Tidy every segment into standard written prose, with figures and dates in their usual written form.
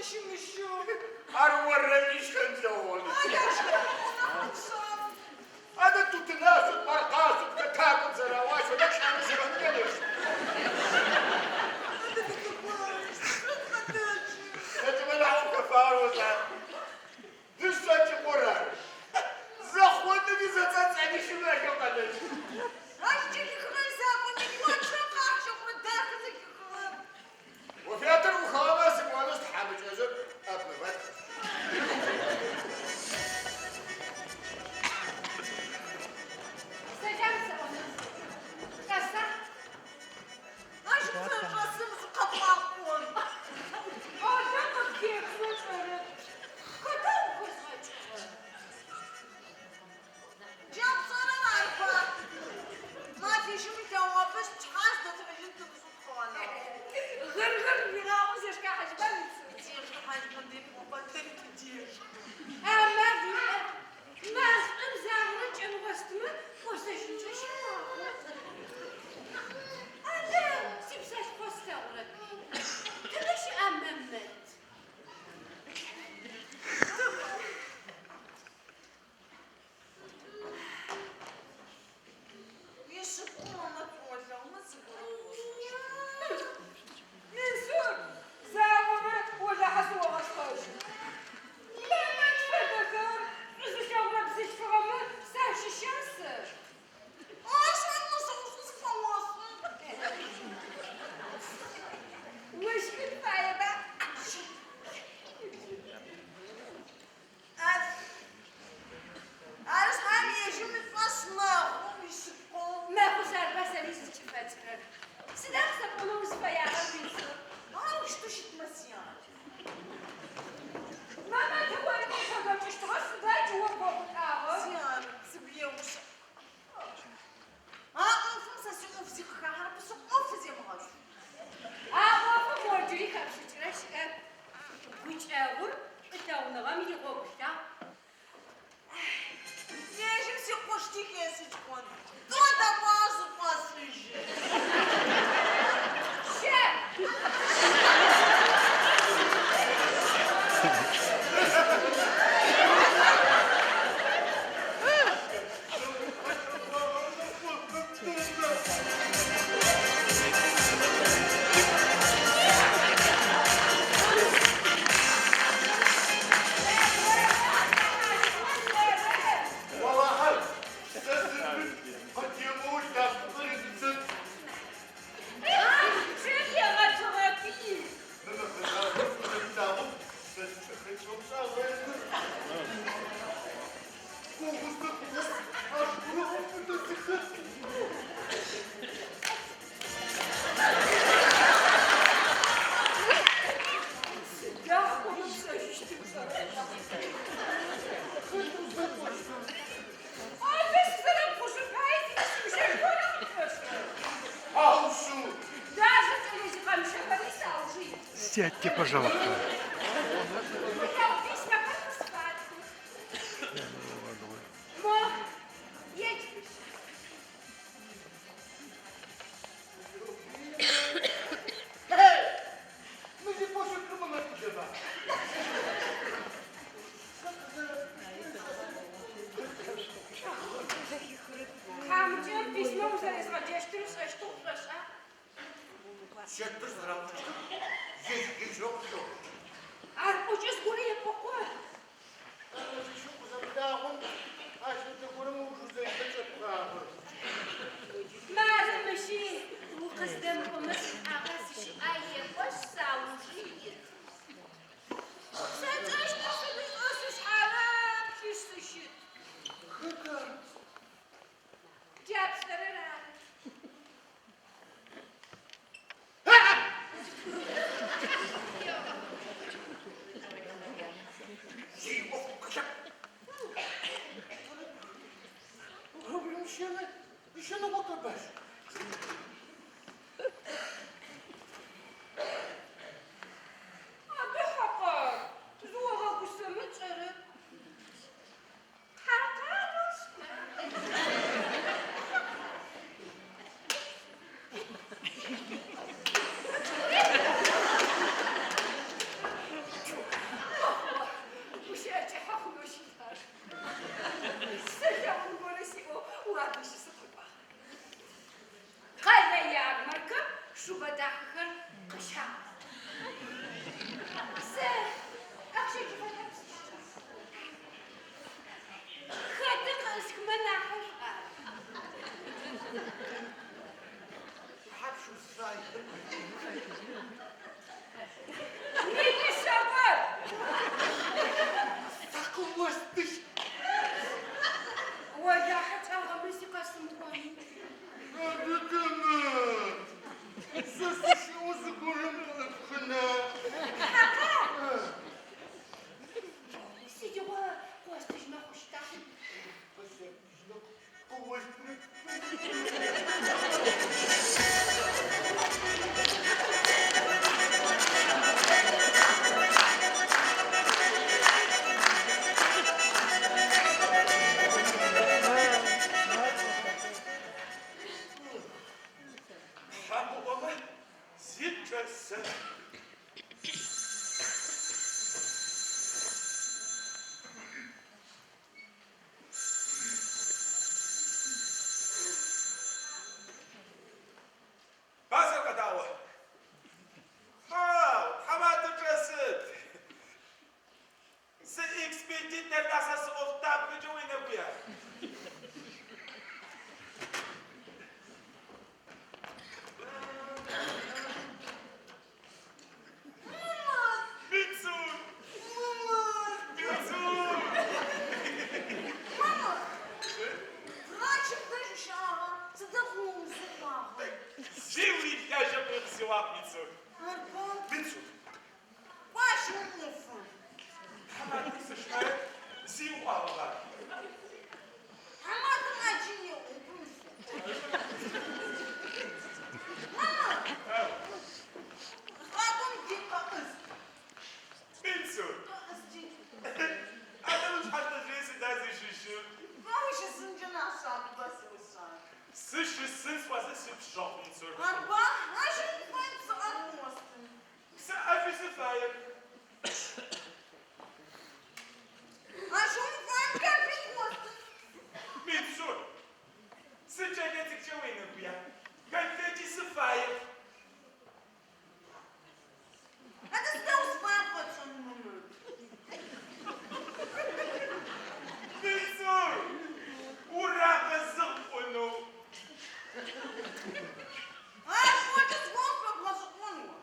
Сыщымыщэу. Ар орэми шхэнлэгъон. Адэ тутынашъоп, аркъашъоп, хэтакӏоп зэраӏуащ фэдэ лӏэужыгъэнкӏэ. Зэкӏэмэ нахь ухэфагъэр ошӏа? Дышъэкӏ къор ары. Зэхъоными зэцӏэцӏэни щымыӏэхэу къэнэжьы. Ащ кӏэлихыгъэр закъоми кӏуачӏэ къахьыжьыгъэмэ дахэ зэхихыгъэ. Буфетыр ӏухыгъэмэ сыкӏонышъ тхьамыкӏэжъыр ӏэпыгъэт. Сэлам сэӏо, Чӏэса? Ащ узэрэчӏэсым зыкъэбгъакъон. Адэ къыбдеплъмэ пшӏэрэп. Хэта ухэзгъэкӏыгъэр? Джа пшӏэрэр арба? Мэфищым ылъэгъугъэпышъ, тшъхьэ зыдэтхьыжьын тымышӏэу тыкъыгъэнагъ. Гъыр-гъыр уигъаӏоу зешхахьажьба Минсур? Зешхыхьажьмэ демыӏоба, тэри тыдешхы. Амал иӏэп. Машӏом загъорэ кӏэмыгъэстымэ, кӏосэжьынкӏэ щынагъо. Адэ, сипсэлъыхъо слъэгъурэпи. Тыдэ щыӏа Мэмэт? Ишъыпкъэу Мэмэт олъэгъумэ зыгорэм къыосӏощт. Минсур, загъорэ олахьэ сыогъэтхъэжьы. Мэмэт фэдэхэр шӏу зылъэгъурэ бзылъфыгъэмэ сащыща сэ? Ащ нысэусу зыфэошӏы. Ущхын фаеба? Ары шъхьаем ежьым ышӏошъ мэхъу ишъыпкъэу. Мэхъушъ арба сэри сызкӏыфэкӏырэр. Сыда къысэпӏонэу узыфэягъэр, Минсур? Аущтэу щытмэ, сян. Мэмэт ыӏорэм упэгэкӏыщтыгъэ, сыда джы о къохъулӏагъэр? Сян, сыгу еушъ. А ӏофым сэ сиӏоф зи къыхахьэрэп, сиӏоф земыгъэшӏ. А ӏофым о джыри хэпшӏыкӏырэ щыӏэп. Гукӏэгъур шӏулъэгъуныгъэм игъогу лъагъу. Ежьым сикъушти хесыкӏ хъун. Тӏо дэкӏуагъ зыфэсшӏыжьы. Щэ! Олахьэ, сэ сыпыт, къытемыу лъэпкъыр сыт? Ахъщэр егъэтыгъэпи. Мы мэфэ заулэм къызэрилъагъом, сэ сыкӏэхэкӏэу пшӏагъэщтыр. Гугъу сыхъумэ, ащ горэ ӏоф фыдэсыхэт. Сыда хъугъэ пшӏэжьыщтыр пшӏэрэп. Хэт уздэкӏощтыр? Адэ сызэрэпхъужьын пае сищыщэн горэ къыпшӏошӏырэ? Хьау шъыу! Даже кӏэлэзикъэмыщэхэри саужы итых. Сядьте, пожалуйста. Шӏулъэгъу письмэхэр къысфатхых. Мо, едж мыщ. Мы зипощытыр Мэмэтыджэба? Тхьамыкӏэм письмэ узэрезгъэджэщтыр ышӏэщтыгъ пшӏошӏа? Щэтыр зэраӏущтыр ежь-ежьырэу къыщэхъу. Ар пӏокӏэ зыгорэ епӏокъо. Зыщыӏу къызэблагъом ащ фэдэ горэм ыуж узэрилъэкӏэпхъагъэр. Мары мыщи укъыздэмыкӏомэ сшӏагъэ сыщыӏа еӏошъ саужы ит. Сэ тӏэщтыр сымышӏэу сышъхьарэплъышъ сыщыт. Хэта? Джа пшӏэрэр ары. Мансур. Арба, ащ уфаем псы ӏэшӏу къыостын. Псы ӏэшӏуи сыфаеп. Ащ уфаем конфет къыостын. Минсур, сыкӏэлэцӏыкӏукӏэ уенэгуя. Конфети сыфаеп. Адэ сыда узфаем фэтшӏэн, Мамед? Минсур, урагъэзыгъ пӏонэу. Ащ фэдэ зыгорэм фэбгъэшӏэгъон о.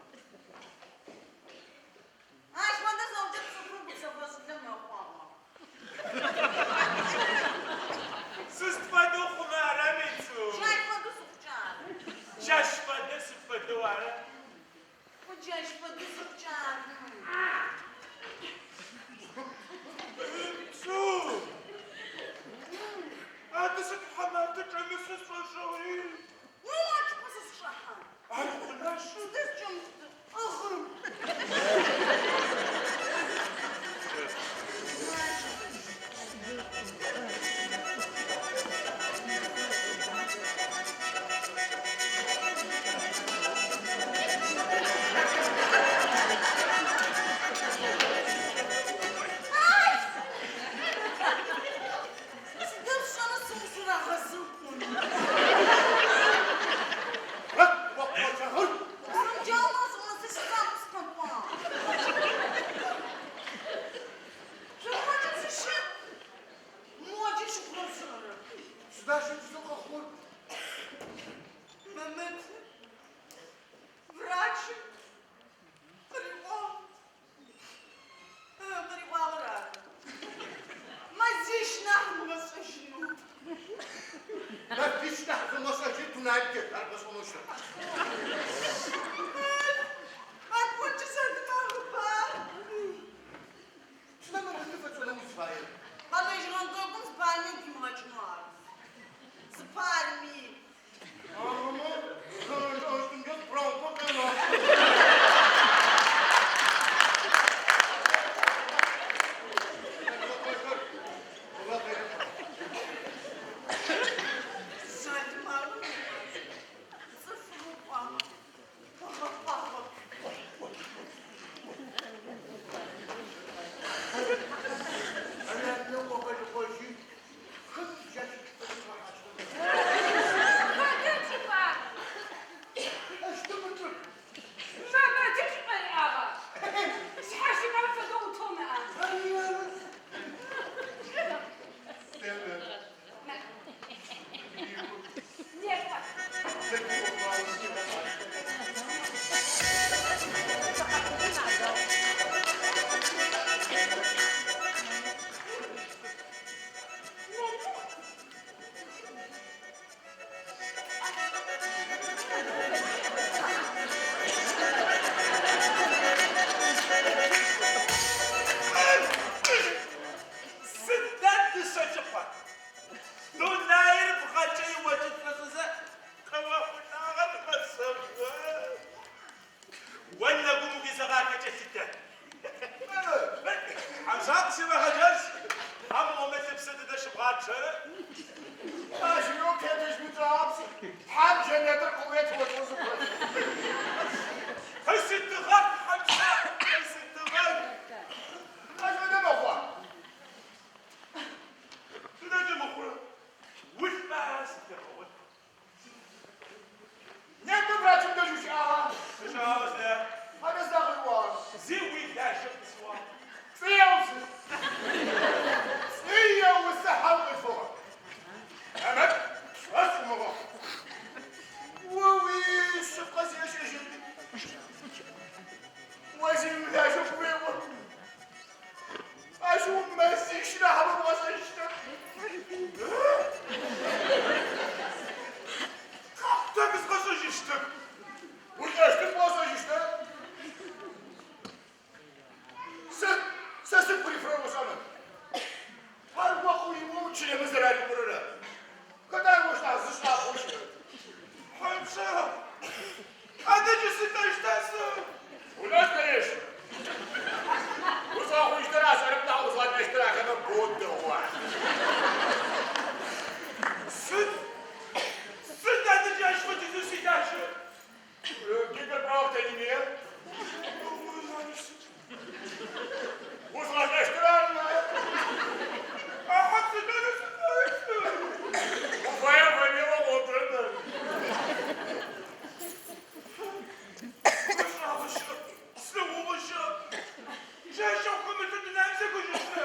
Хэмылъэу дунаим сехыжьыщта?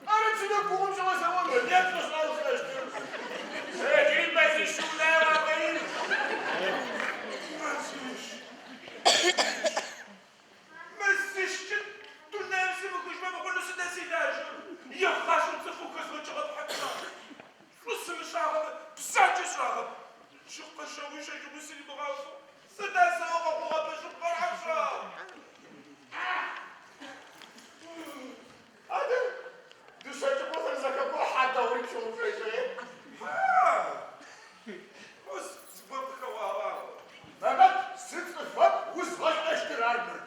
Ары чылэ гугъум щыгъэсэӏо мэлэт къышӏагъэшӏэщтыр. Джыри мэзищ унае уапэ ит. Мэзищ. Мэзищкӏэ дунаим семыхыжьмэ мыхъунэу сыда силажьэр? Егъашӏэм цӏыфэу хэзгъэкӏыгъэ тхьамыкӏагъ. Шӏу сымышӏагъэмэ, бзаджэ сшӏагъэп. Джы къыщэуи-щэжьыгъуи сыримыгъафэу сыда сэӏо къэхъугъэпэ шъыпкъэр хьапщагъ? Адэ, дышъэкӏыпӏэ зэрэзэхэпэу хьадэгъури пщыгъупшэжьыгъи. Хьа! Ос зыгор къыхэуагъа? Мэмэт, сыцӏыфэп, узгъэлӏэщтыр армыр.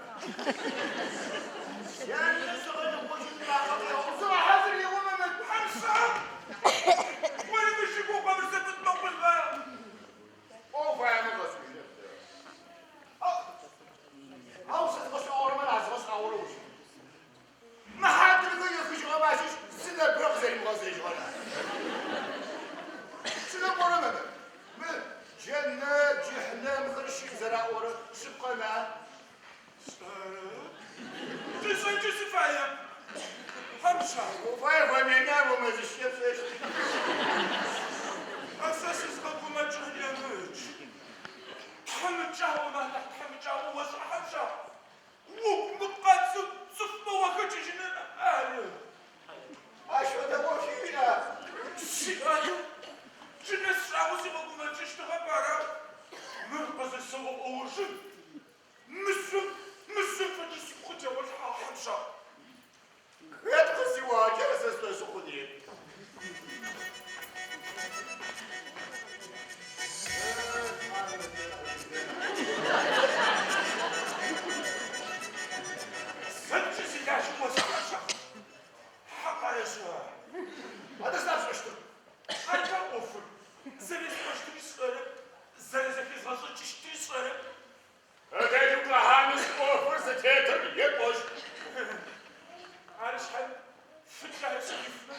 Сянэ сыгъэлыхъужьын макъэ къеӏо. Зыгъэхьазыр еӏо, Мэмэт. Хьамсакъ! Ори мыщ игугъу къэмышӏ мэхъулба? ӏоф фаемэ къэсӏужьырэп. Ау сэ згъэшӏагъорэмэ азгъэшӏагъорэ ущыт. Мы хьадрыхэ ехыжьыгъэмэ ащыщ зы нэбгырэ къызэримыгъэзэжьыгъэр ары. Сыда пӏорэ, Мэмэт? Мы джэнэт, джыхьнэмхэр щыӏ зэраӏорэр шъыпкъэна? Сшӏэрэп. Сышӏэнкӏи сыфаеп. Хьамша. Уфае-фэмыеми ар о мэзищкӏэ пшӏэщт. А сэ сызгъэгумэкӏырэр нэмыкӏ. Тхьамыкӏагъомэ анахь тхьамыкӏагъо ошӏа, Хьамша? Угу мыкъабзэу цӏыфмэ уахэкӏыжьыныр ары. Ащ фэдэ ӏофи уиӏа? Сиӏэным джы нэс шӏагъо сигъэгумэкӏыщтыгъэп, ара? Мыр къызысэӏо ужым, мышъом, мышъом фэдэу сыгу къытегъолъхьагъ, Хьамша. Хэт къысиӏуагъэкӏэ сэ сшӏошъы хъуни? Сэ джы силажьэ ошӏа, Хьамша? Хьакъарэшӏа? Адэ сыда пшӏэщтыр? Арба ӏофыр, зэресӏощтыри сшӏэрэп, зэрэзэхезгъэшӏыкӏыщтыри сшӏэрэп. Ыдэжь укъэхьанышъ ӏофыр зытетыр епӏощт. Ары шъхьаем, фыкӏае сыкъифмэ?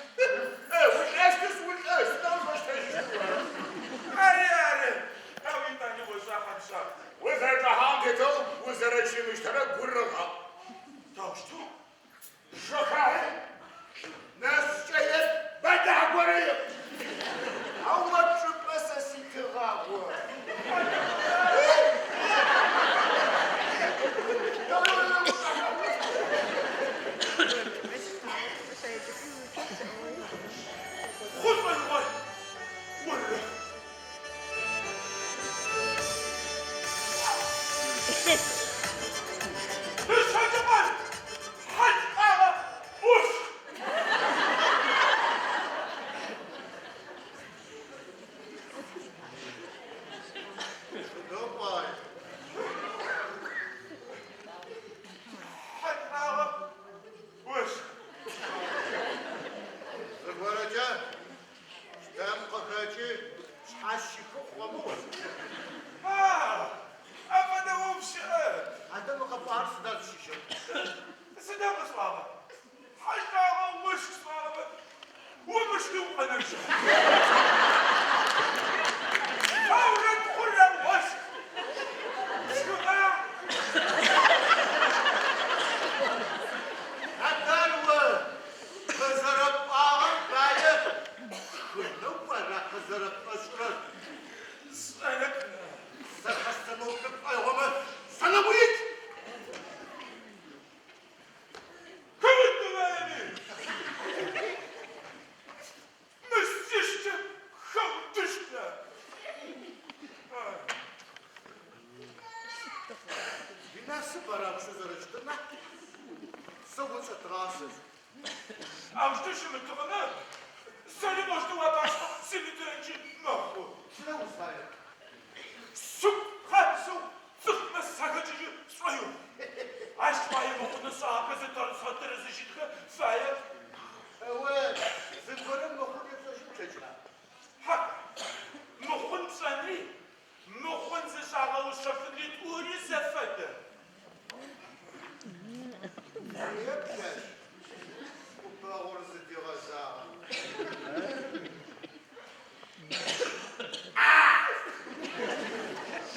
Улӏэщтышъ, улӏэщт, сыда узфэщтэжьыщтыр о? Ари ары, ау етӏани ошӏа, Хьамша? Узэрэчӏэхьагъэм тетэу узэрэщымыщтэрэр гурыгъаӏу. Таущтэу? Жэхахьи, нэшӏукӏэ еплъ, бэлахь горэ еӏу. Ау о пчӏыпӏэ сэ ситыгъагъо. Хъу шӏоигъор орырэ. Дышъэкӏыпӏэр хьэлӏагъэ ӏуш. Сыдэу пӏай? Хьэлӏагъэ ӏуш. Зыгорэкӏэ щтэм къыхэкӏи, шъхьащихы хъугъэмэ ошӏэ. А, афэдэ ӏоф щыӏэп. Адэ мы къэпӏуагъэр сыда зыщыщыр? Сыда къэсӏуагъэр? Хьэлӏагъэ ощх сӏуагъэмэ, умыщтэу укъэнэжьыгъ. Таурэ тхъурэ ощх. Пшхыгъа? Адэ ар о къызэрэпӏуагъэм пае пшхынэу пӏэра къызэрэпшӏошӏырэр? Сшӏэрэп. Сэ къэсэмыупчӏы пшӏоигъомэ, сэнэгуикӏ! Хэутыгъэми! Мэзищкӏэ хэутыщта? Уинасып араущтэу зэрэщытыр нахь, сэ уцӏэтыгъагъэ сэшӏ. Аущтэу щымытыгъэмэ, сэри моущтэу уапашъхьэ симытынкӏи мэхъу. Сыда узфаер? Сыгу къабзэу цӏыфмэ сахэкӏыжьы сшӏоигъу. Ащ пае мыхъун ышӏагъэхэр зэтэрызыжьынхэ фае. О зыгорэм мыхъун епшӏэжьын плъэкӏына? Хьа, мыхъун пшӏэнри, мыхъун зышӏагъэ ушъэфынри тӏури зэфэдэ. Еплъ ащ ӏупэгъур зыдигъэзагъэм.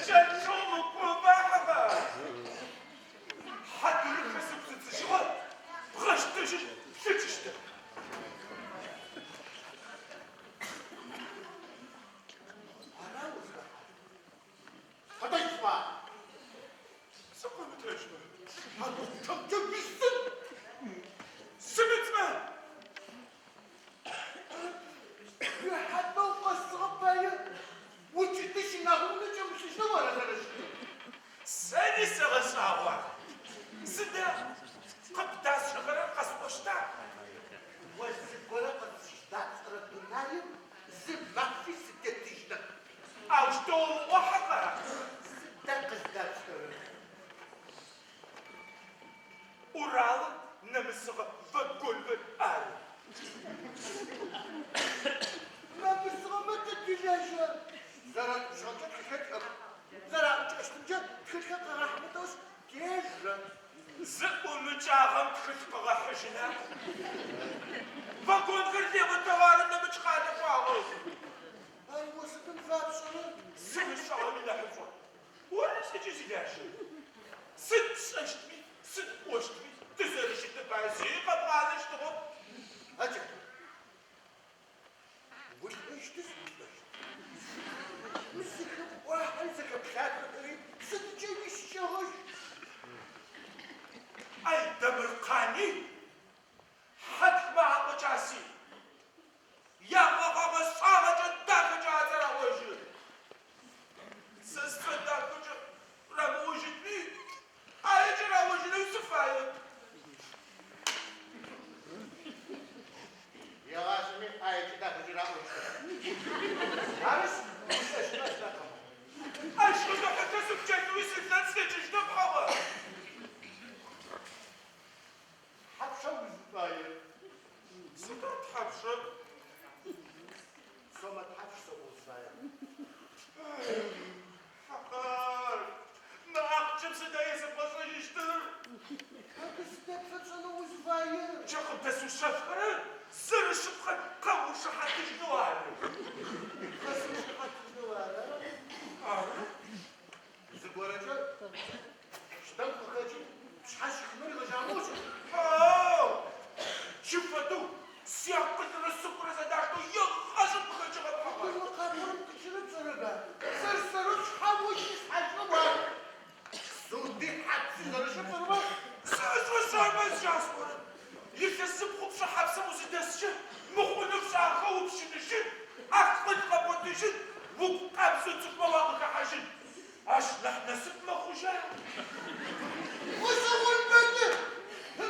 Кӏэкӏэу мыкӏоба, хьаба? Хьадырыхэ сыгу зыдзыжьыгъэ бгъэщт. къэмытэжьын плъэкӏыщтэп. Ара узхэхьащтыр? Къэтэджба! Сыкъэмытэджмэ. Хьакупчъэмкӏэ уисын! Сымытмэ! Рэхьатэу къэсыгъэ пае укӏыти щынагъо унэ кӏэмылъыжьэу ара зэрэщытыр? Сэри сэгъэшӏагъо. Сыда къыбдасшӏэхэрэр къэсӏощта? О зыгорэ къызыщыдапшӏэрэ дунаим зы мафи сытетыжьынэп. Аущтэу умыӏо, Хьакъар. Сыда къыздапшӏэрэр? Уралым нэмысыгъэ вагонхэр ары. Нэмысыгъэмэ тэ тилажьа? Зэратӏупщыгъэмкӏэ тхылъхэр тиӏэх. Зэраӏукӏэщтымкӏэ тхылъхэр къагъахьымэ тэӏошъ, тежэ. Зыӏумыкӏагъэм тхылъ къыгъэхьыжьына? Вагонхэр легъэ товарым нэмыкӏ къалэ кӏуагъэх. Ар о сыдым фапшӏэрэр? Сымышӏагъэми нахьышӏугъ. Оры сыкӏи зилажьэр. Сыд пшӏэщтми, сыд пӏощтми, тызэрыщытым пае зи къэбгъанэщтыгъэп. Адэ, улӏэщтышъ, улӏэщт. Мы зэхэпӏуахьэри зэхэплъахэхэри сыдкӏэ уищыкӏэгъэжь? Айдэмыркъани Хьатхмэ акъо кӏаси, ягъэгъэгъэ шӏагъэкӏэ дахэкӏэ ацӏэ раӏожьы. Сэ сцӏэ дахэкӏэ рамыӏожьытми, ӏаекӏэ раӏожьынэу сыфаеп. Егъашӏэми ӏаекӏи дахэкӏи раӏощтыгъ. Арышъ, улӏэщтмэ ащ нахь къэмыхъу. Ащ фэдэ хьылъэ сыпкӏэлъыуи сылӏэн слъэкӏыщтэп, Хьакъар. Тхьапша узыфаер? Сыда тхьапшыр? Сомэ тхьапш сэӏо узыфаер? Хьакъар, мы ахъчэм сыда есэбгъэшӏэжьыщтыр? Адэ сыда пфэпшӏэнэу узыфаер? Джа къыбдэсыушъэфхэрэр зэрэшъыпкъэр къэуушыхьатыжьынэу ары. Къэсыушыхьатыжьынэу ара? Ары. Зыгорэкӏэ щтэм къыхэкӏи, пшъхьэ щихынэу ригъэжьагъэу щыт. Хьау! Джы фэдэу сиакъылрэ сыгурэ зэдаштэу егъашӏэм къыхэкӏыгъэп, Хьакъар. Мы къапӏорэм къикӏырэр пшӏэрэба? Сэр-сэрэу шъхьэ ощ ислъхьажьынэу ары. Суди хьапси зэрэщыӏэр пшӏэрэба? Сэшӏэ сэрмэ зыкӏасӏорэр. Илъэсыбгъупшӏэ хьапсым узыдэскӏэ, мыхъунэу пшӏагъэхэр упщыныжьын, акъыл къэбгъотыжьын, угу къабзэу цӏыфмэ уакъыхэхьажьын. Ащ нахь насып мэхъужьа? Гъэшӏэгъон бэдэ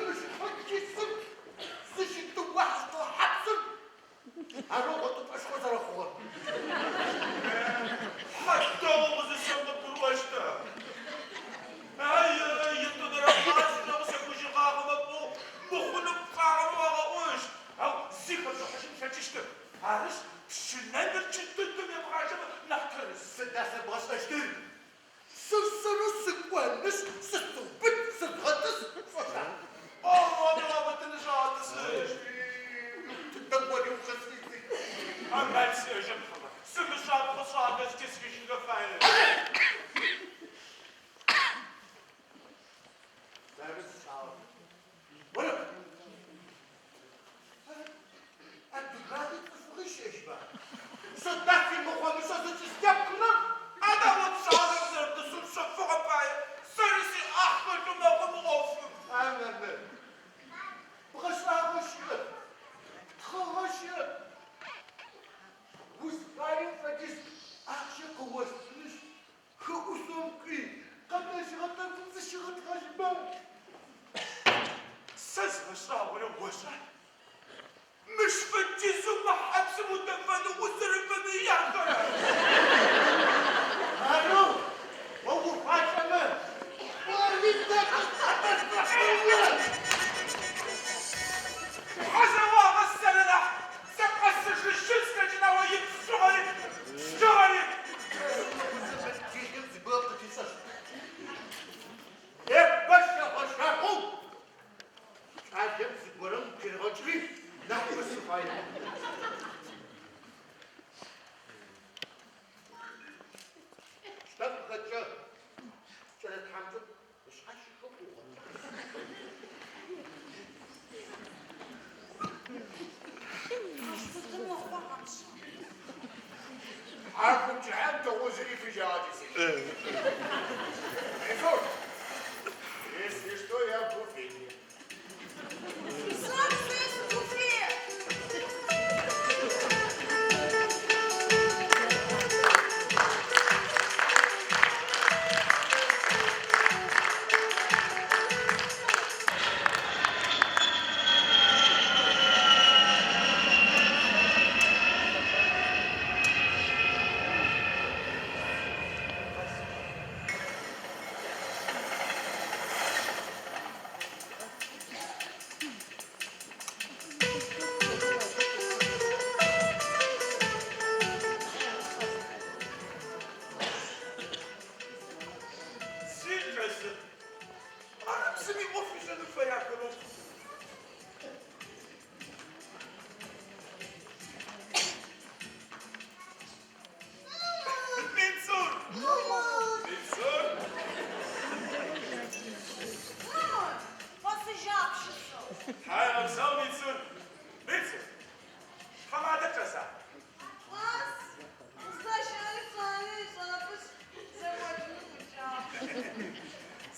мыщ фэдизым зыщытыуахьщтыгъэ хьапсыр арэу гъотыпӏэшхо зэрэхъугъэр. Хьадэгъу къызысэм къыбгурыӏощта? Ай, етӏонэрэ гъашӏэ къысэкӏужьыгъагъэмэ пӏоу мыхъунэу пшӏагъэмэ уагъэӏощт, ау зи хэпшӏыхьажьын плъэкӏыщтэп. Арышъ, пщынэныр джыдэдэм ебгъажьэмэ нахь тэрэз. Сыда сэбгъэшӏэщтыр? Сэр-сэрэу сыкӏонышъ, сысыубыт, сызгъэтӏыс пшӏошӏа? О, уагъэтӏысыщт. Тыдэ кӏори укъысфидзый. Амал сиӏэжьэп, Хьакъар. Сымышӏапхъэ сшӏагъэхэр зытесхыжьынхэ фае. Сэры сшӏагъэр. Орэп. Адыгагъи цӏыфыгъи щыӏэжьба? Сыда симыхъо-мышӏэ зыкӏыстепхыныр? Адэ о пшӏагъэр къызэрэбдэсыушъэфыгъэм пае сэри сиӏахь хэлъэу мэхъу мы ӏофым. Ананэ, бгъэшӏагъо щыӏэп, птхъыгъэ щыӏэп. Узфаем фэдиз ахъщэ къыостынышъ, хы ӏушъом кӏуи, къэнэжьыгъэ тӏэкӏум зыщыгъэтхъэжьба. Сэ згъэшӏагъорэр ошӏа? Мыщ фэдизэу мы хьапсым удэфэнэу узэрэфэмыяхэр ары. Арэу о уфалӏэмэ, ори тэ къысфэдэшъугъэ. Хьазэуагъэ сэры нахь, сэ къэсыжьыжьын слъэкӏына о ипшъыгъэри пштыгъэри. Зэпэттелъым зыгорэ къытишӏэщт. Непэ щегъэжьагъэу кӏалэм зыгорэм укъыригъэкӏри нахь сыфаеп. Щтэм къыхэкӏэ кӏэлэ тхьамыкӏэм ышъхьэ щихэу хъугъэ. Тхьауегъэпсэу, Мицур. Мицур, тхьаматэр чӏэса? Чӏэс, уздэщыӏэри пшӏэни ышӏэрэпышъ, зэкӏожьыным ӏукӏагъ.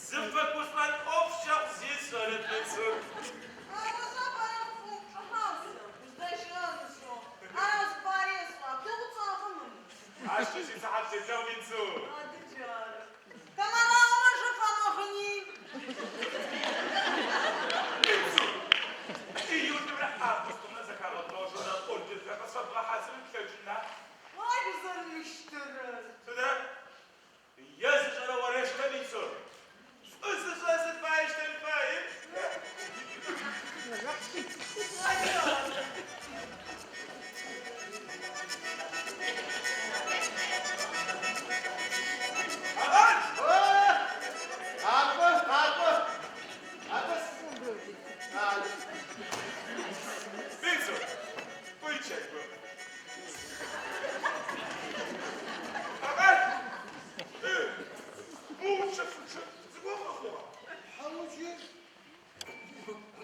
Зыфэгушӏон ӏоф щэхъу зи сшӏэрэп, Мицур. Ары бэрэ къысэупчӏыгъагъ сэ, уздэщыӏэр ышӏэу. Ара зыпари есӏуагъ, дэгъу пшӏагъэ мыр. Ащкӏэ сицыхьэ птелъыгъ, Мицур. Адэ джары. Тэмэрагъэмэ жэ фамыгъыни. Мицур, июлымрэ августымрэ зэхагъэбгъэжьырэ ордерхэр къысфэбгъэхьазырын плъэкӏына? Ай, узэрымыщтэрэр. Сыда? Е зышӏэрэ орэштэ, Мицур. Шӏу зышӏэ сыд пае ыштэн фай? Хьакъар! Къакӏо, къакӏо! Къакӏо! Къакӏо! Мицур, кӏуи чэгу. Хьакъар! Моу чэфынчъэ зыгорэ къэхъугъа? Хьау джы.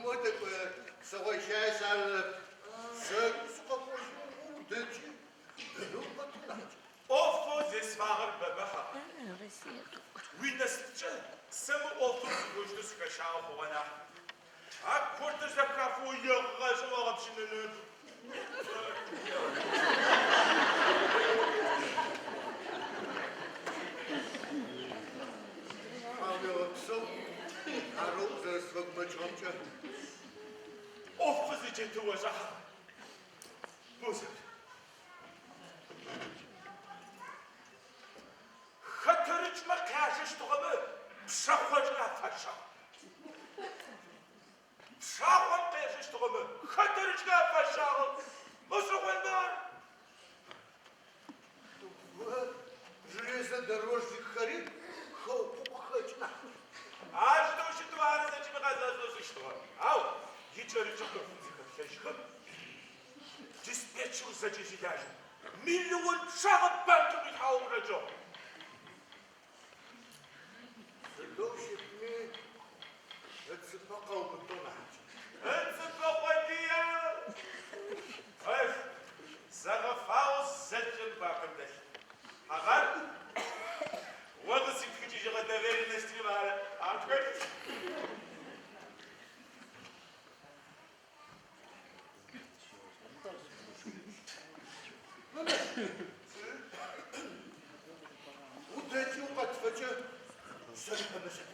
Модэ кӏо, сэгъощае сарэп. Сэ сыкъэкӏожьынэу удэкӏи, дэнэу къэтынахь. ӏофэу зесфагъэр бэба, Хьакъар. Уинасыпкӏэ сэ мы ӏофым зыгорэущтэу сыхэщагъэ хъугъэ нахь. А курдыр зэхафэу егъашӏэм уагъэпщынэнэп. Тхьауегъэпсэу, арэу узэрэсфэгумэкӏыгъэмкӏэ. ӏофы зытетыр ошӏа, Хьакъар. Бозэп. Хэтэрыкӏмэ къяжэщтыгъэмэ пшэхъокӏыр афащагъ. Пшахъом къежэщтыгъэмэ хэтэрыкӏхэр афащагъэх. Гъэшӏэгъонба ар? О железнодорожникхэри хэукъоу къыхэкӏы нахь. Ащтэу щытэу ары зэкӏэми къазэрэшӏошӏыщтыгъэр. Ау икӏэрыкӏэу ӏофым зыхэплъэжьхэм, диспетчер зэкӏэ зилажьэу миллион пчъагъэ банкым рилъхьагъэу къычӏэкӏыгъ. Сыдэу щытми, ыцыпэ къэубытыгъ нахь. Ыцыпэ къодыя? Эх, зэгъэфагъэу зэкӏэ бакым дэлъ. Хьакъар, о къысиптхыкӏыжьыгъэ доверенностри мары, ар хэлъ. Удэкӏи укъэтыфэкӏэ сэ зэпыпшӏэ.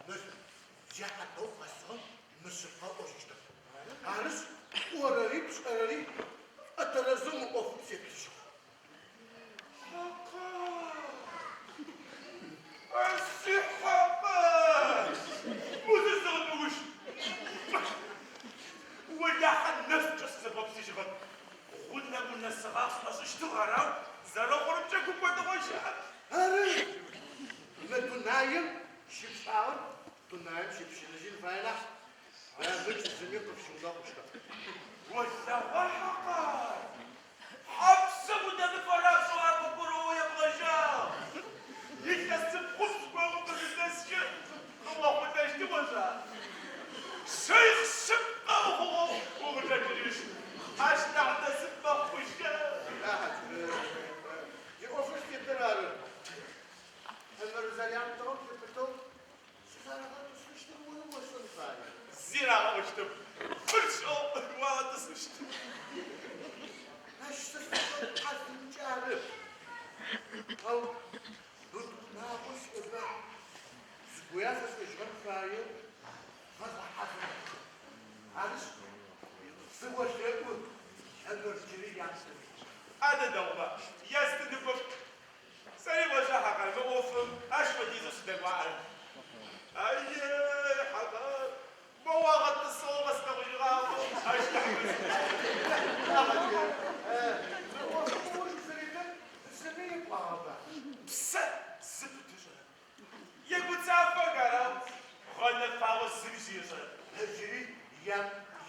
Мыр зяхьатэу къэсыгъэм мышъыпкъэ ыӏожьыщтэп. Арышъ, пӏорэри пшӏэрэри шӏотэрэзэу мы ӏофым сеплъыжьыгъ. Хьакъар! А си Хьакъар! Узысэгъэпӏыгущт! Олахьэ нэшӏукӏэ сызэбгъэпсыжьыгъэм. Гъунэм унэсыгъагъ сшӏошӏыщтыгъ, арау зэрэхъурэмкӏэ гукӏодыгъо щыӏэп. Ары, мы дунаим щыпшӏагъэр дунаим щыпщыныжьын фае нахь, нэмыкӏ зыми къыпщыунэхъущтэп. Олъэгъуа, Хьакъар! Хьапсым удэмыфэрапшӏэу ар къыбгурыӏоу ебгъэжьагъ. Илъэсыбгъупшӏ горэм къызынэскӏэ къыохъулӏэщтым ошӏа? Шейх шъыпкъэ ухъугъэу укъычӏэкӏыжьыщт. Ащ нахь насып мэхъущта? Иӏофыр зытетыр ары. Ымыр зэряптыгъэм лъыпытэу сызэрагъэтӏысыщтыр ори ошӏэн фае. Зи рагъэӏощтэп. Фыршӏэу уагъэтӏысыщт. Ащ сэ сыфэхьазырынкӏэ ары. Ау бын унагъо сиӏэба, зыгоя фэшӏэжьыгъэн фае, фэзгъэхьазырыгъ. Арышъ, сыолъэӏу, Ымыр джыри яптын. Адэ дэгъуба, ястыныгоп. Сэри ошӏа, Хьакъар, мы ӏофым ащ фэдизэу сыдэгуаӏэрэп. Ае, Хьакъар, мо уагъэтӏысыгъэу къэслъэгъужьыгъагъэу ащ нахь Мы ӏофым ыуж узэритыр зыми епӏуагъэба? Псэ зыпыт ышӏэрэп. Егуцафэх арау, гъэнэфагъэу зыми зи ышӏэрэп. Джыри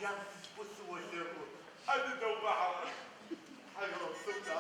ямытыпэу сыолъэӏу. Адэ дэгъуба, Хьакъар. Тхьауегъэпсэу.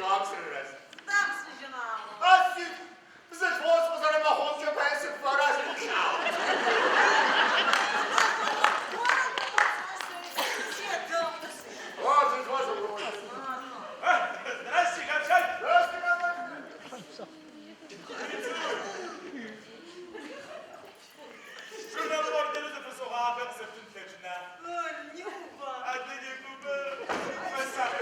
къыпшӏыжьыгъэм сырыраз. Сыда пшӏыжьыгъагъэр? А сыд, бзылъфыгъэ сыкъызэрэмыхъугъэмкӏэ пае сыпфэраз ышӏагъ. О, бзылъфыгъэ сыкъызэрэмыхъугъэмкӏэ. Здрасте, Хьамшак! Здрасте, мама. Чӏынэм орденэу зыфэсӏогъагъэхэр къысэптын плъэкӏына? Адэ некӏоба, фэсакъ.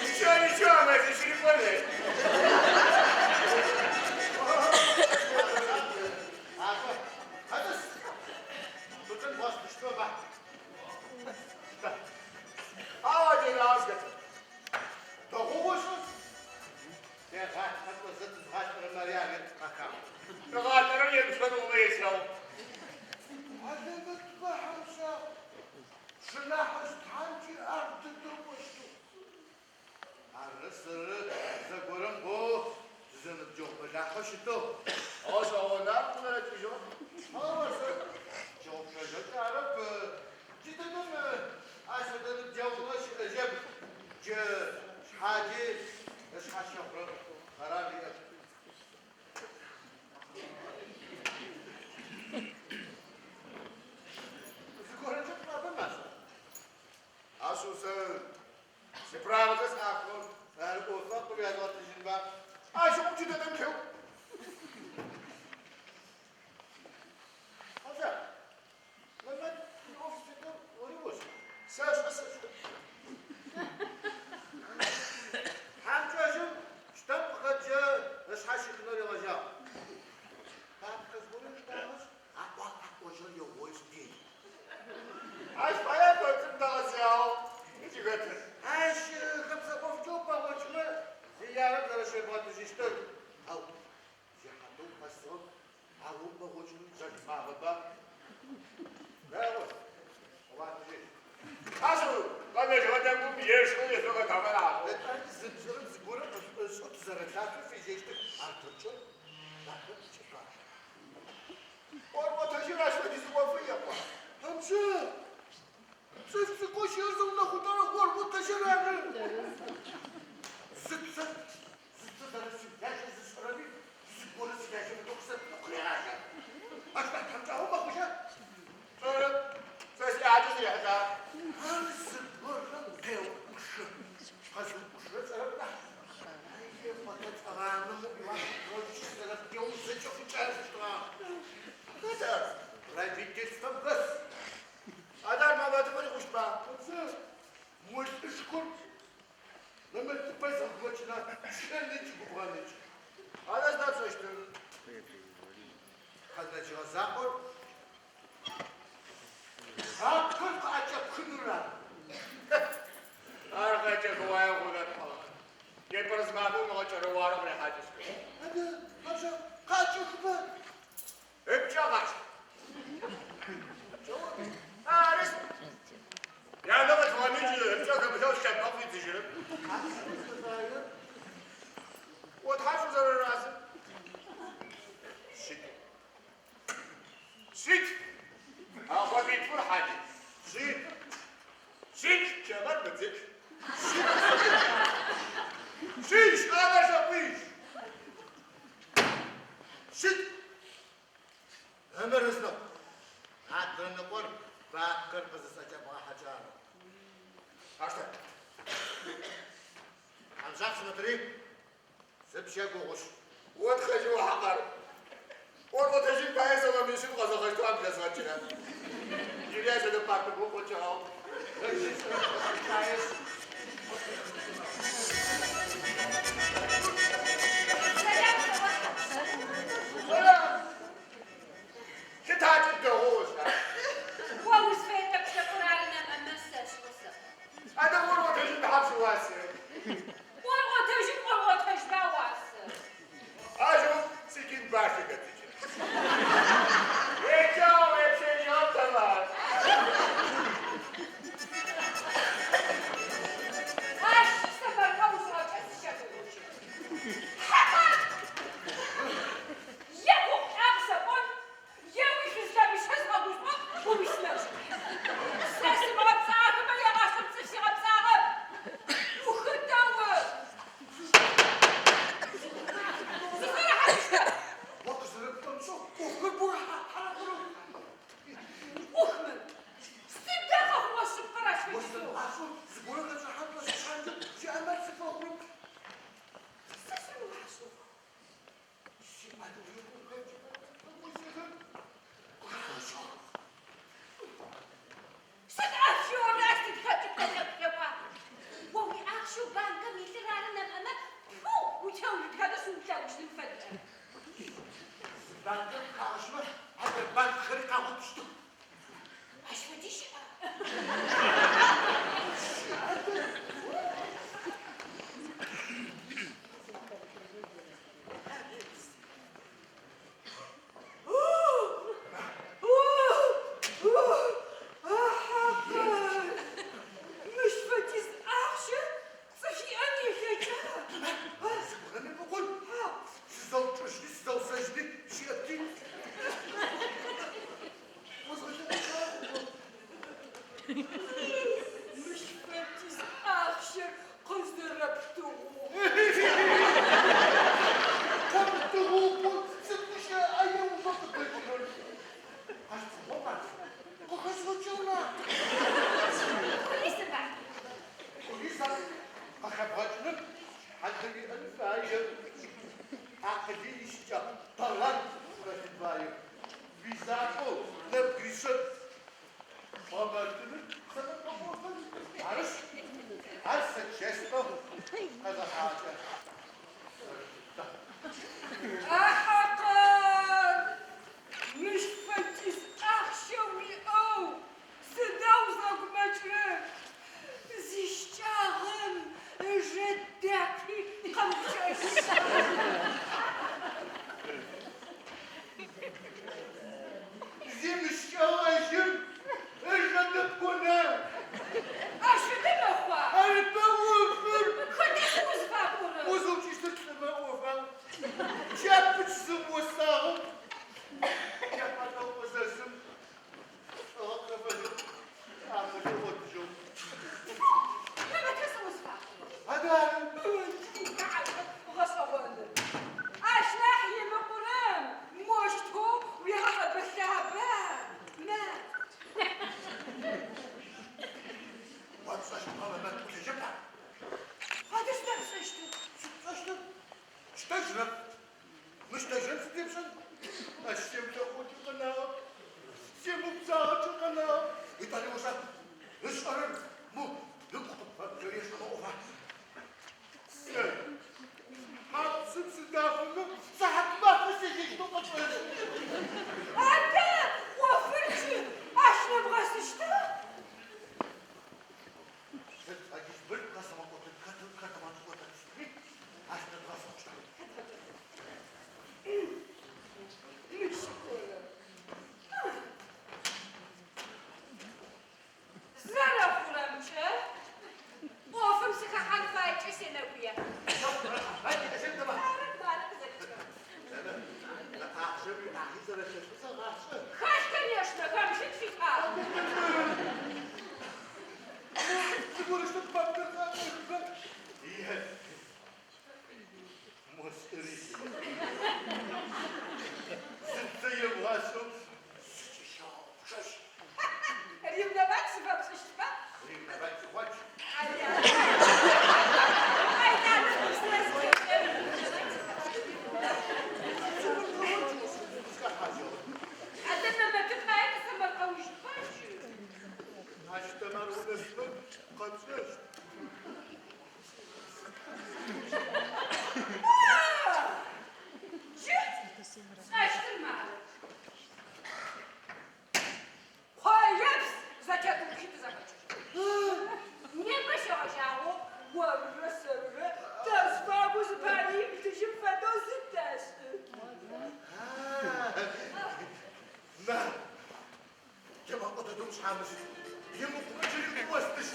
Ничего, ничего, мы еще не поняли. Ау, делазгата. Гъатэрэр емышъон умыелъэгъу. Зэгорэм боу тызэныбджэгъу бэлахьэу щытыгъ. Гъэшӏэгъонар къызэрэкӏыжьыгъ. Ау сэ щыгъупшэжьэкӏэ арэп. Джыдэдэм ащ фэдэ ныбджэгъугъэ щыӏэжьэп. Джы шъхьаджи ышъхьэ щэхъурэ къэрар иӏэп. Зыгорэкӏэ пӏабэ маша. Ашъыу сэ сиправэхэр сӏахыгъэх. Ар ӏофа къыуязгъэтыжьынба? Ащыгъум джыдэдэм теу. Хьэжа, Мэмэт иӏоф зытетыр ори ошӏа? Сэшӏэ, сэшӏэ. Хьамкӏэжьым щтэм къыхэкӏэ ышъхьэ щихынэу ригъэжьагъ. Бабкэ зыгорэм иштагъэшъ, аӏуагъ-аӏожьыгъэр еоишъ дел. Ащ пае коцым дэгъэзыягъэу зыхэтыр. Ащ хэбзэ ӏофкӏэ упэгъокӏмэ, зиярэм зэрэщебгъэтыжьыщтыр. Ау зихьатэу къэсыгъэм ар упэгъокӏыным зэлъфагъэба? Дэгъу, къыуатыжьыщт. Ашъыу, къэнэжьыгъэ тӏэкӏум ешхэу ешъогъэ тамэ аӏо. Етӏани зы пшӏырэм зыгорэ къышӏошӏэу тызэрэлъатэу фежьэщтых. Ар тэркӏэ дахэ кӏышъуаш. ӏорӏотэжьыр ащ фэдиз ӏофы екъуа. Хьамшэ, цӏыф цӏыкӏоу щыӏэр зыунэхъулӏэрэ ӏорӏотэжьыр ары. Зыцэ, зыцэ зэрэсилажьэ зышӏэрэми, зыгорэ силажьэ фэдэу къысэпӏукъырегъажьэ. Ащ нахь тхьамыкӏагъо мэхъужьа? Пшӏэрэп, сэ сиӏакӏэ сырихьылӏагъ. Ар зыгорэм къеуӏушы. Къэзыуӏушырэ цӏэрэп нахь. Ай, къотэ цӏэгъанэм уӏуиуахь, зэрэптеум зэкӏэ ӏукӏэщтыгъэ. Хэт ар? Правительствэм хэс. Адэ ар Мамэтым къырихъущтба? Хьамшэ, мо лӏышхор Мэмэтыпэ зыгъэкӏына чэныкӏ губгъэныкӏ. Адэ сыда пшӏэщтыр? Къэнэжьыгъэ закъор бабкэр къыӏэкӏэпхыныр ары. Ар къэкӏэхыуае хъунэп. Непэрэ зымафэм умыгъэкӏэрэуарэ къырихьакӏыщт. Адэ, Хьамшэ, къакӏэхба. Ыпкӏэ къащ. Ары. Янэ къылъфыгъэми джы ыпкӏэ хэмылъэу лъэбэкъу фидзыжьырэп. Ар сызыфаер О тхьапш узэрэразыр? Щыт. Щыт. Ахъобитфыр хьали. Щит. Щит чэмэр быдзык. Щищ ӏанэ лъэкъуищ. Щит. Ымыр ызныкъу. Адрэ ныкъор бабкэр къызысӏэкӏэбгъахьэкӏэ ары. Аштэ. Хьамшак, смотри. Сыпщэгугъушъ. О тхэжьы ухьакъар. ӏорӏотэжьын пае сэмэмищым къэзыгъэщтыгъэм блэзгъэкӏырэ. Джыри ащ фэдэ пакъыгоу къокӏыгъэу. Сэлам сэӏо, Хьамшак. Сэлам. Лъытакӏэ дэгъоу ошӏа? О узфэе тӏэкӏу-шъокӏур ары нэмыӏэмэ сэшӏэ сэ. Адэ ӏорӏотэжьын тхьапш уасэ. ӏорӏотэжьын ӏорӏотэжьба уасэ. Ащыгъум сикин башэ хэтыкӏы. Еджагъ, уепщэжьыгъэп, товар. къэнагъ. Етӏани ошӏа, ышӏэрэр мо ыгу къыпфэрешӏэмэ ӏофа? Сэ хьапсым сыдафэмэ, сыхьатмафэ сежьэщтэу къэпшӏэщт. Адэ, ӏофыр джы ащ нэбгъэсыщта? Сыд фэдиз мылъку къэсымыгъотын хэтымыгъотыщтми, ащ нэбгъэсыщта? Мыщ горэ. Зэрэхъурэмкӏэ, ӏофым сыхэхьан фаекӏэ сенэгуе. Ары, мары къызэрикӏыгъэр. Хэлъ, конечно, хэмылъын шъуиӏа? Ревновать зыфэпшӏыщтба? Ай, нанэ, Адэ Мэмэты пае къысэмэркъэужьба джы? Ащ Тэмар унэсмэ къэпшӏэщт. Джы сшӏэщтыр мары. Къоепс зэтетӏупщи тызэхэкӏыжьыщт. Непэ щегъэжьагъэу орырэ сэрырэ тазфагу зыпари имылъыжьым фэдэу зытэшӏы. На, темэкъо дэдэу шъхьамыщт. Имыхъумэ джыри къыостыщт.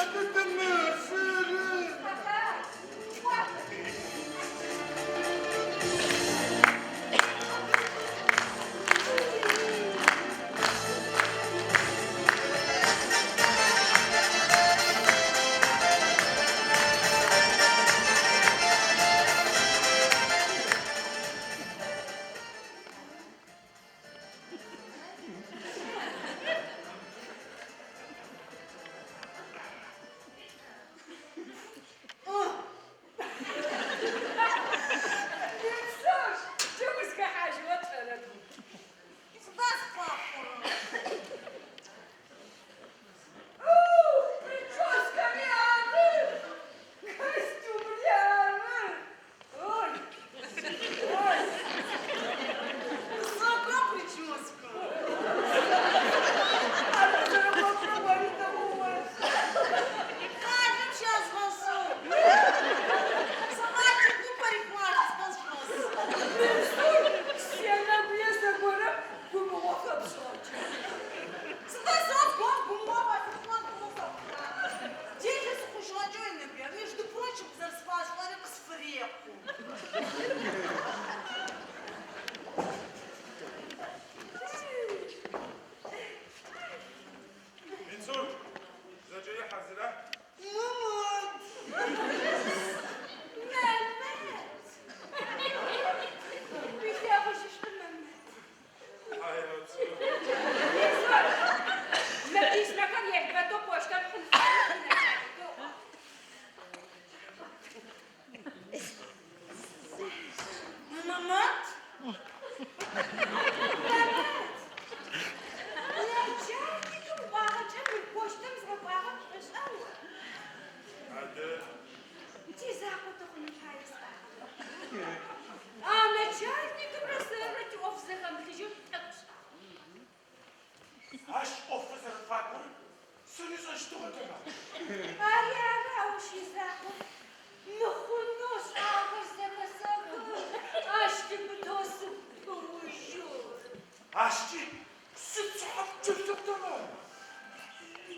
Адэ Тэмар, сэры. Папа, кӏо. Исус, джы узхэхьажьыгъэ тшӏэрэп. Сыда зыфапӏорэр? Ух, прическэри ары, костюмри ары. Ой, ой. Высока прическа. Ары зэрэхъопсэу ори дэгъоу ошӏэ. Къалэм щязгъэшӏыгъ. Сама тику парикмахерскэм щӏэс. Минсур, сенэгуе зэгорэм гумыгъо фэпшӏыгъэкӏэ. Сыда сэ зыгорэм гумыгъо фэсшӏыгъэн фэхъугъа? Делэ сыхъужьыгъэкӏэ уенэгуя. Между прочим, къызэрэсфашӏыгъэри къысфырекъу. Минсур, зэкӏэри хьазыра? Мэмэт! Мэмэт! Уилъэгъужьыщтыр Мэмэт. Хьайрэт. Минсур, мы письмэхэр елбэтэу почтэм пхьын фаеу тиначальникэ ыӏуагъ. Мэмэт? Мэмэт! Начальникым ыӏуагъэкӏэ мы почтэм згъэкӏуагъэр пшӏошӏа о? Адэ, Тизакъо тыхъуным пае сӏуагъэ. А начальникымрэ сэрырэ тиӏоф зэхэмылъыжьэу тӏэкӏу шӏагъэ. Ащ ӏофы зэрэфакӏорэр сэри сшӏэщтыгъэ, Тэмар. Ари ары, ау ащ изакъоп. Мыхъунэу сшӏагъэр зэхэсэхы, ащ лъыпытэу сыгу пыужьы. Ащкӏи сицыхьэ птелъэп, Тэмар.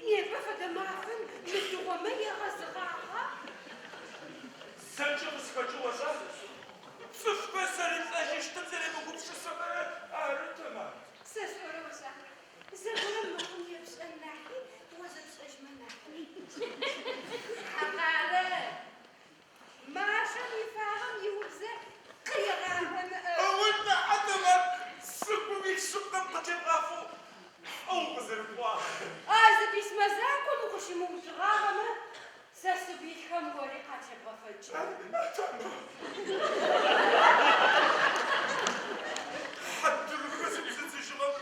Непэ фэдэ мафэм мыдыгъомэ егъэзыгъагъа? Зэкӏэ къызхэкӏыгъ ошӏа? Цӏыфхэр зэрэлӏэжьыщтым зэремыгупшысэхэрэр ары, Тэмар. Сэ сӏорэ ошӏа? Зэгорэм мыхъун епшӏэн нахьи, о зэпшӏэжьмэ нахьышӏу. Хьакъарэ, машэм ифагъэм иубзэ къырегъаӏо ныӏэп. Олахьэ, Тэмар, сыгум илъ шъыпкъэм къытебгъафэу шӏу укъызэрыпӏуагъэр. А зы письмэ закъом укъыщымыуцугъагъэмэ, сэ сыгу илъхэм ори къатебгъэфэнкӏи. Хьадырыхэ зыпсыдзыжьыгъэм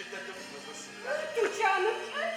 Джыдэдэм фэзэщ. Тучаным чӏэт.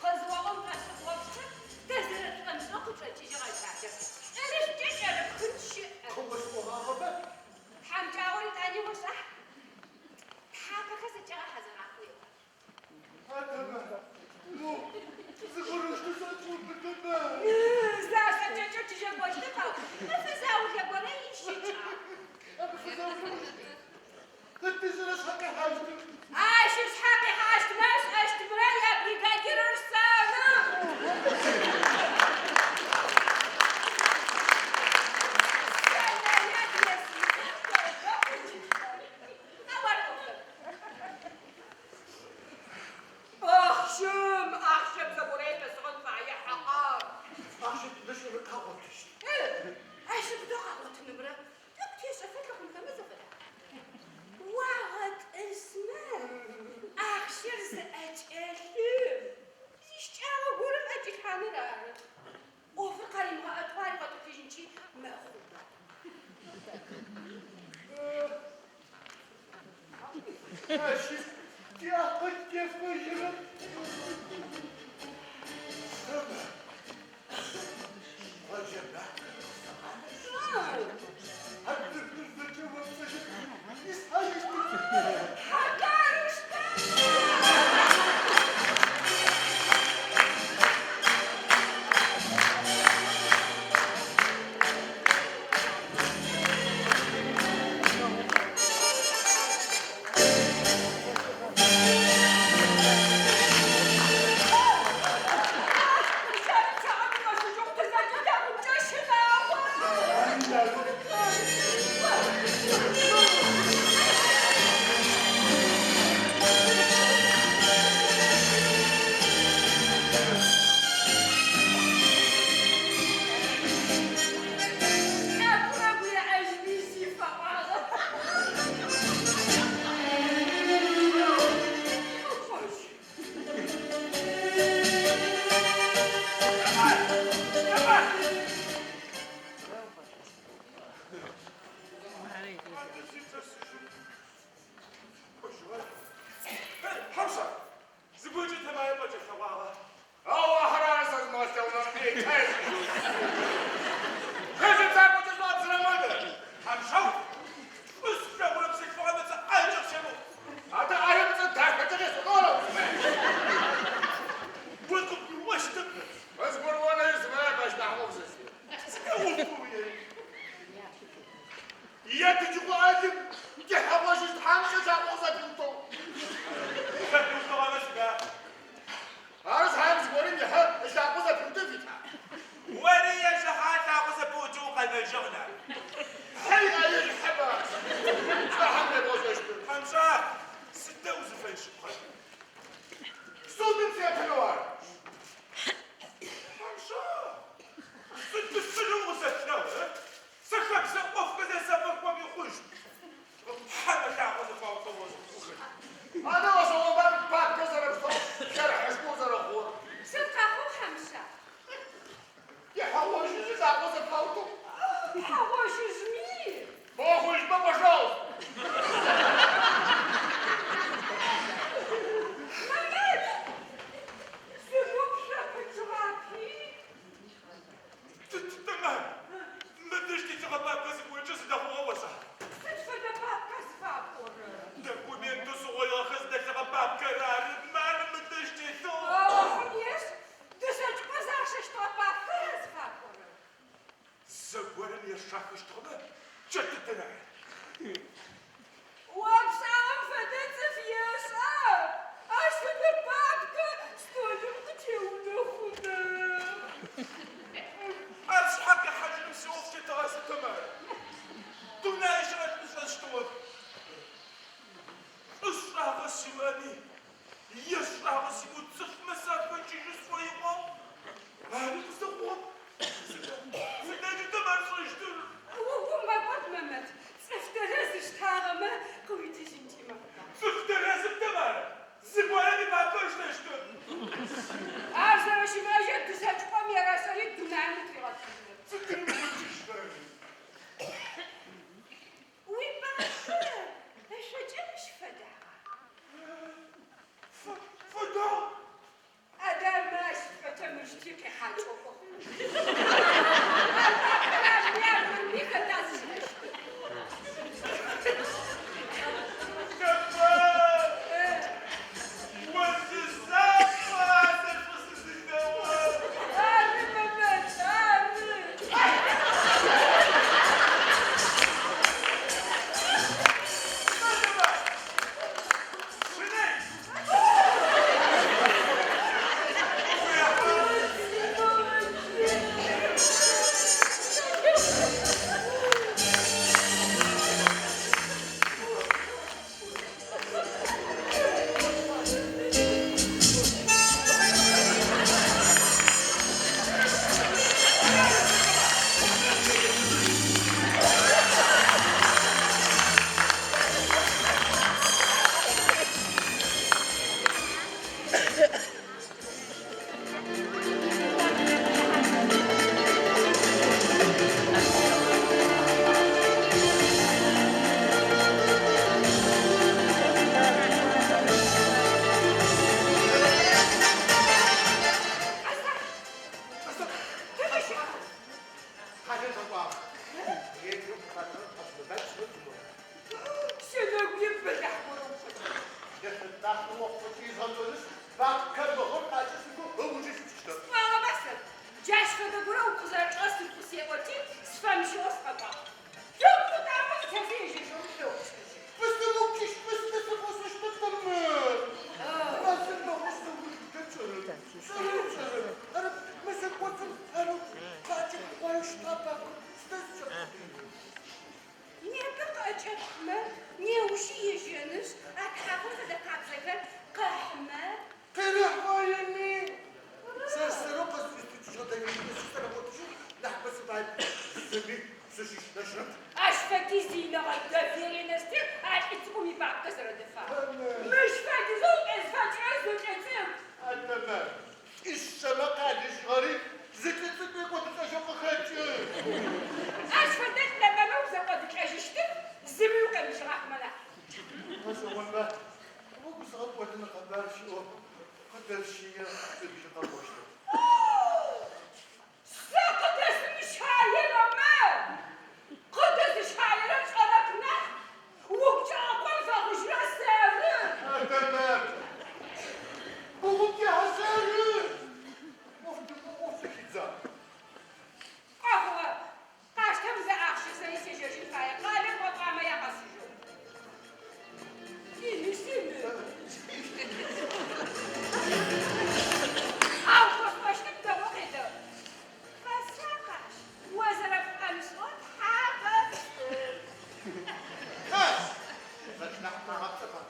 Къэзыуагъэм фэсыгъопщыр тэ зэрэтшӏомышӏэу къычӏэкӏыжьыгъэ кӏалэр. Кӏэрышкӏэ кӏэрыпхын щыӏэп. Къыосӏогъагъэба? Тхьамыкӏагъор етӏани ошӏа? Тхьапэхэр зэкӏэ гъэхьазырыгъахэу еӏо. Адэмэ, мо зыгорэущтэу сакӏубытымэ. Зашӏэкӏэкӏэу чыжьэ кӏощтэп, ау мэфэ заулэ горэ ищыкӏагъ. Мэфэ заулэ Хэт ышӏэрэ шъхьэ къихьащтыр? Ащ ышъхьэ къихьащтмэ ышӏэщтымрэ ябригадирыр сэры. Сэнэят есымытэу тобэ къикӏыщтэп. Ау ар ӏофэп. Ахъщэм, ахъщэм зэгорэ епэсыгъэн фае, Хьакъар. Ахъщэ тыдэ щыӏэмэ къагъотыщт. Ащ фэдэу къагъотынымрэ тӏэкӏу тешӏэфэ лъыхъунхэмэ зэфэдэ. Уагъэтӏысмэ, ахъщэр зыӏэкӏэлъым зищыкӏагъэ горэм ӏэкӏилъхьаныр ары. ӏофыр къаримыгъэӏэтэу аригъэтӏылъыжьынкӏи мэхъуба. Ащи тиакъыл тефэжьырэп. Сэмэ, къоджэ макъэр къысэгъанэшъ, адыгэр зэкӏэ опсэжьы, исхьажьыщтых. Хьакъарышта! Хьакӏэу кӏо. А папкэр арми армырми хэта зышӏэщтыр? О зизакъуа сэ шӏу сызылъэгъугъэр? Ары, Мэмэт, ары. Аслъан, тыдэ щыӏа? Хьакӏэр къэкӏуагъ. Еджэу къыхахыгъэр къэзымыбач зыгорэу. Сенэгуе бэлахь горэ уфэдагъ. Сӏуагъэба сэ, джащ фэдэ горэ укъызэрэчӏэсыр къысеӏоти, сфэмыщыӏэу сыкъэкӏуагъ. Тыгу къутамэ зытефи ежьэжьэу шъуеупчӏыжьы. Непэ къыӏэкӏэпхымэ, неущи ежьэнышъ, а тхьагъэм фэдэ къабзэхэр къыхьымэ. Ащ фэдиз иинэгъэ доверенностыр а лӏы цӏыкӏум ипапкэ зэрэдэфагъэр. Мыщ фэдизэу укъезфэкӏырэр зы лӏы цӏыкӏу. Адэмэ, лӏишъэмэ къялыжьыгъэри зы лӏы цӏыкӏу екӏодылӏэжьэу къыхэкӏы. Ащ фэдэ лӏы узэкӏодылӏэжьыщтыр зыми укъемыжьыгъахэмэ нахь. Гъэшӏэгъонба, угу зыгъэкӏодын къэбар щыӏэу къыдэсщые сыбжьы къэкӏощтэп. Сэ къыдэсымыщаерэмэ, къыдэзыщаерэр сшӏэрэп нахь, угу кӏакъом фэхъужьрэ сэры. Адэмэ, угу кӏыхьэ сэры. ӏоф ӏоф зэхидзагъ. Къэхъугъэп. Къаштэм зы ахъщэ, сэри сежьэжьын фае, къалэм кӏопӏамэ якъэсыжьэу. Сины, сины. Ау къэсӏощтым дэгъоу къедэӏу. Фэсакъ ащ, о зэрэпшӏомышӏэу тхьагъэпцӏы. Хьа! Сэщ нахь тхьагъэпцӏыба?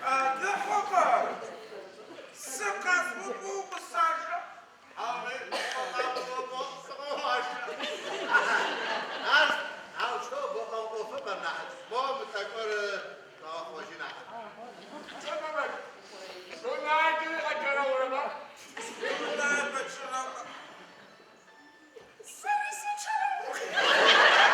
Адэ хъугъэ. Сы къэсӏоу укъысажэ. Ар аущтэу бэӏогъэ ӏофэп ар нахьыкӏ. Мо мы тӏэкӏор хэгъэхъожьи нахьышӏу. Дунаир къэчъырэмэ. Сэри сичъэрэу.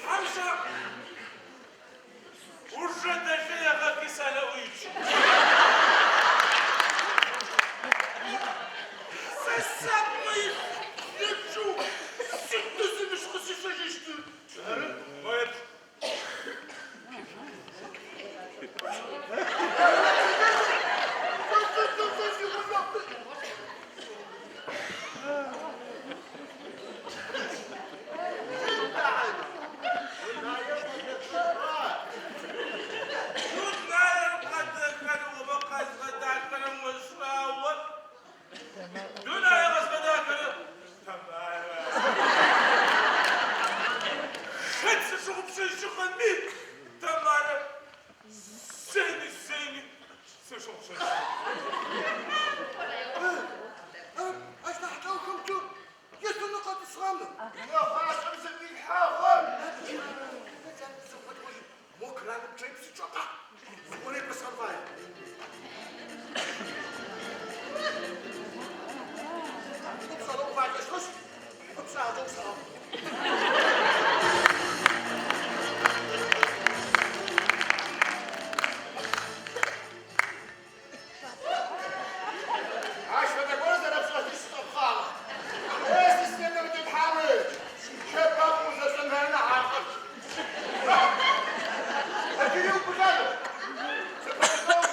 Хьамзэ, ужэ дэлъыегъэхи салэӏуич. Сэ сапэ иту сыд зымыщ къысишӏэжьыщтыр? Моеп. Дунаир къэдэхэрэумэ къэзгъэдахэрэм ошӏа о? Дунаир къэзгъэдахэрэр Тамара. Хэт сыщыгъупшэжьыгъэми, Тамара, зэми, зэми сыщыгъупшэжьыгъэп. Ащ нахь лӏэухэмкӏэ етӏанэ къэтӏысыгъэмэ. Егъашӏэм зэӏуилъхьагъэр. Мо краным чъэи псы чӏэкъа. Зыгорэм епэсыгъэн фае. Упшӏэнэу уфалӏэщтышъ, упшӏагъэкӏэ усэгъэхъу. Ащ фэдэ горэ зэрэпшӏэщтыр сшӏэпхъагъэ. Е системэм тетхьамыкӏ. Чэпап узэшӏэнхэр нахь акъыл. Джыри упылъанэ. Сыпэӏулӏэу.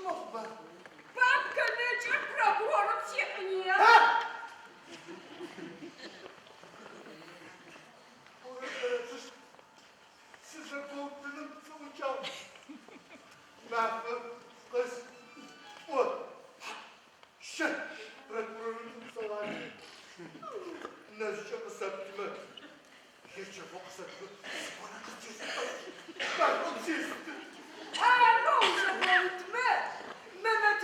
Мэхъуба? Папкэ нэкӏыр прокурорым сихьыния. Сызэпэутыным сыӏукӏагъ. Мафэ къэс тӏо, щэ прокурорым сэгъажэ. Нэжъкӏэ къысэплъымэ, е чэфэу къысэплъымэ, зыгорэ къыстешӏыкӏыгъ. Машӏом зесты. Арэу узэпэутмэ, Мэмэт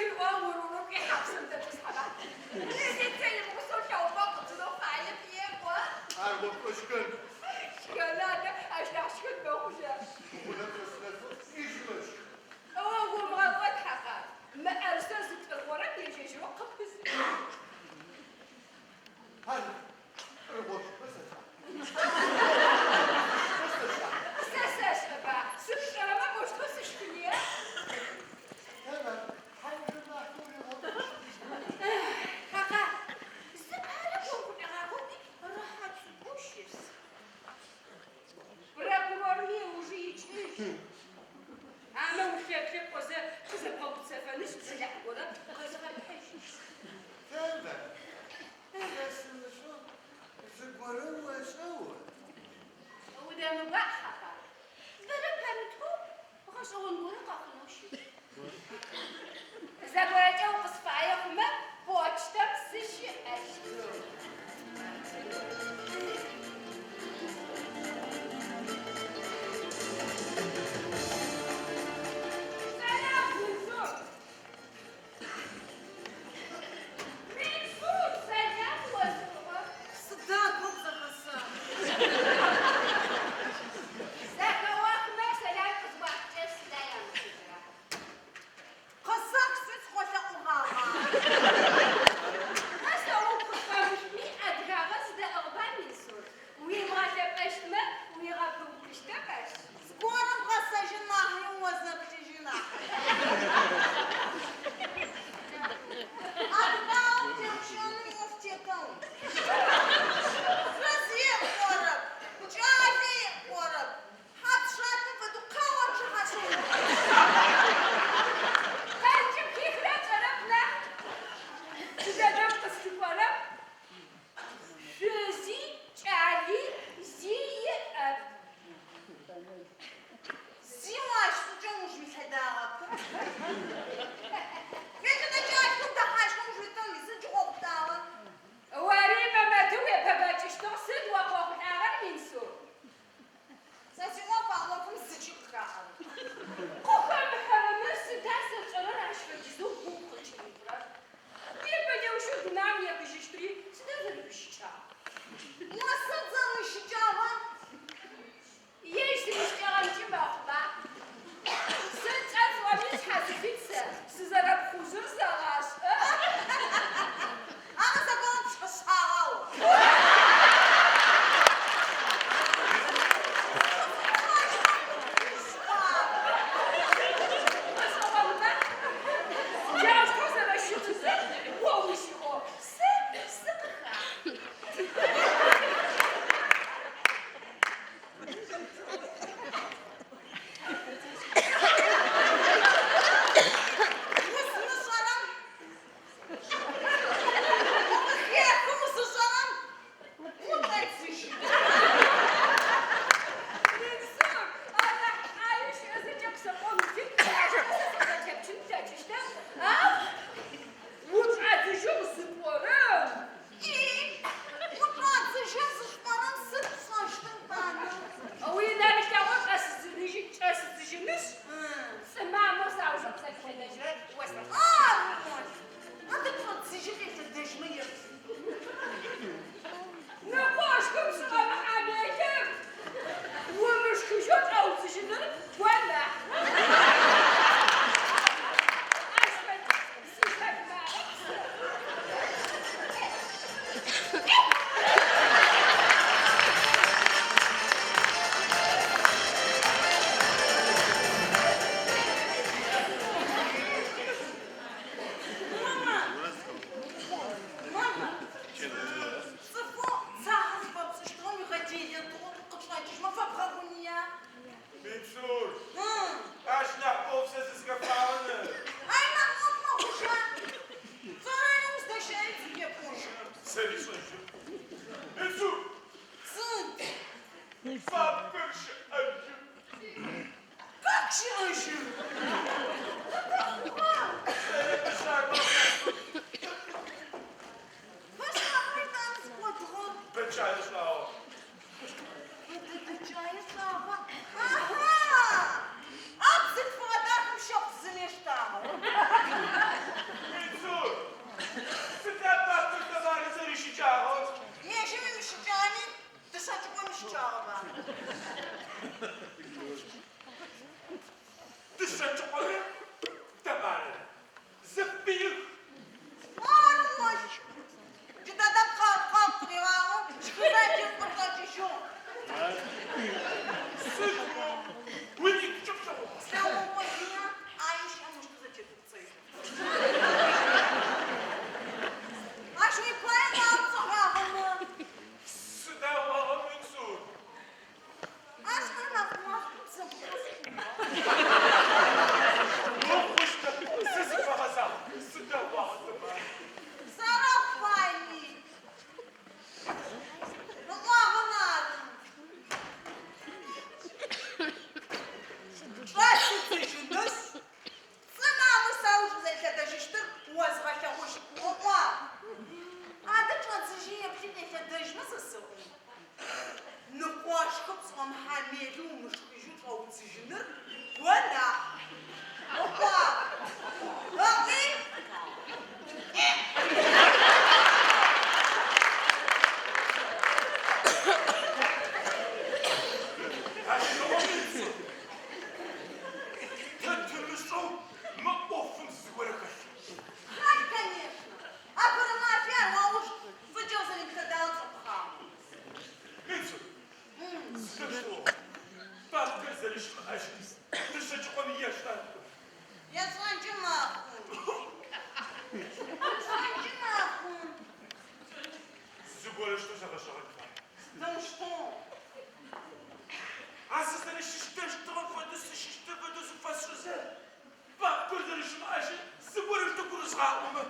згъаӏомэ,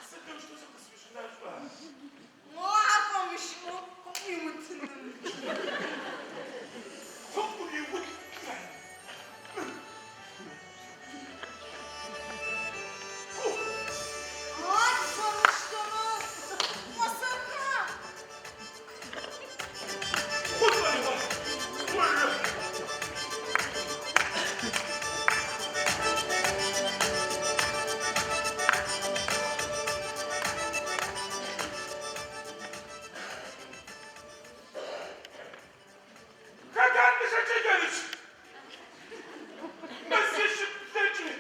сыдэущтэу зыкъысфишӏына шъуӏуа? Мо ар фэмыщыӏэу къыӏуиутыным. Къыӏуиут фай. Ар фэмыщтэмэ, осэха? Хъу шӏоигъо, оры. Хэта Мишачевич? Мэзищым блэкӏи,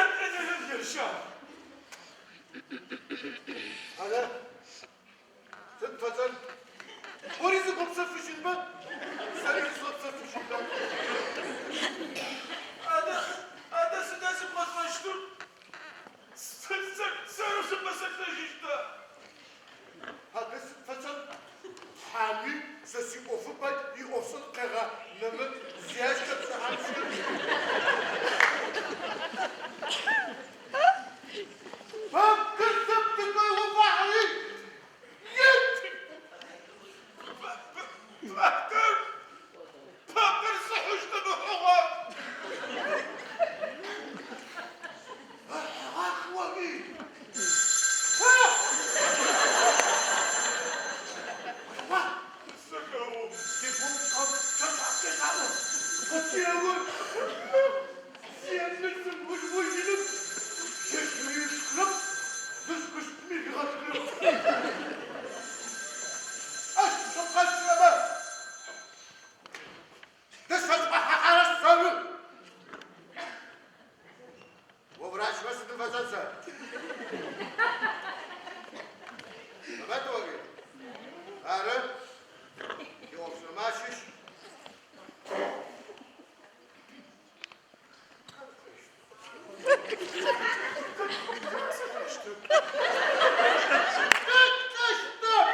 еплӏэнэрэм ежьагъ. Ары, сыд фэшӏэн? Ори зыгопсэфыжьынба, сэри зызгъэпсэфыжьынба. Адэ, адэ сыда сыбгъэшӏэщтыр? Сэрэу сыбгъэсэлӏэжьыщта? Адэ сыд фэшӏэн? Тхьами сэ сиӏофыпэ иӏофшӏэн къегъанэмэ, зи ащ хэпшӏыхьан Папкэр зэптынэу уфахьи, ет! Папкэр, папкэр сыхьыщтым ыхьыгъа? Ыхьыгъах ори! Ха! Олъэгъуа? Сэлъэгъу. Сигупкъэм чъэпакӏэ саӏо, къытео. Земыр зымгъужьыным ежьыри ышхырэп, зышхыщтми ригъэшхырэп. Ащ шъукъэсрэмэ, дысэзгъэхьэхьэрэ сэры. О врачмэ сыдым фэшӏэн сэ? Мэмэт ори? Ары, тиӏофшӏэмэ ащыщ. Къэкӏощтэп!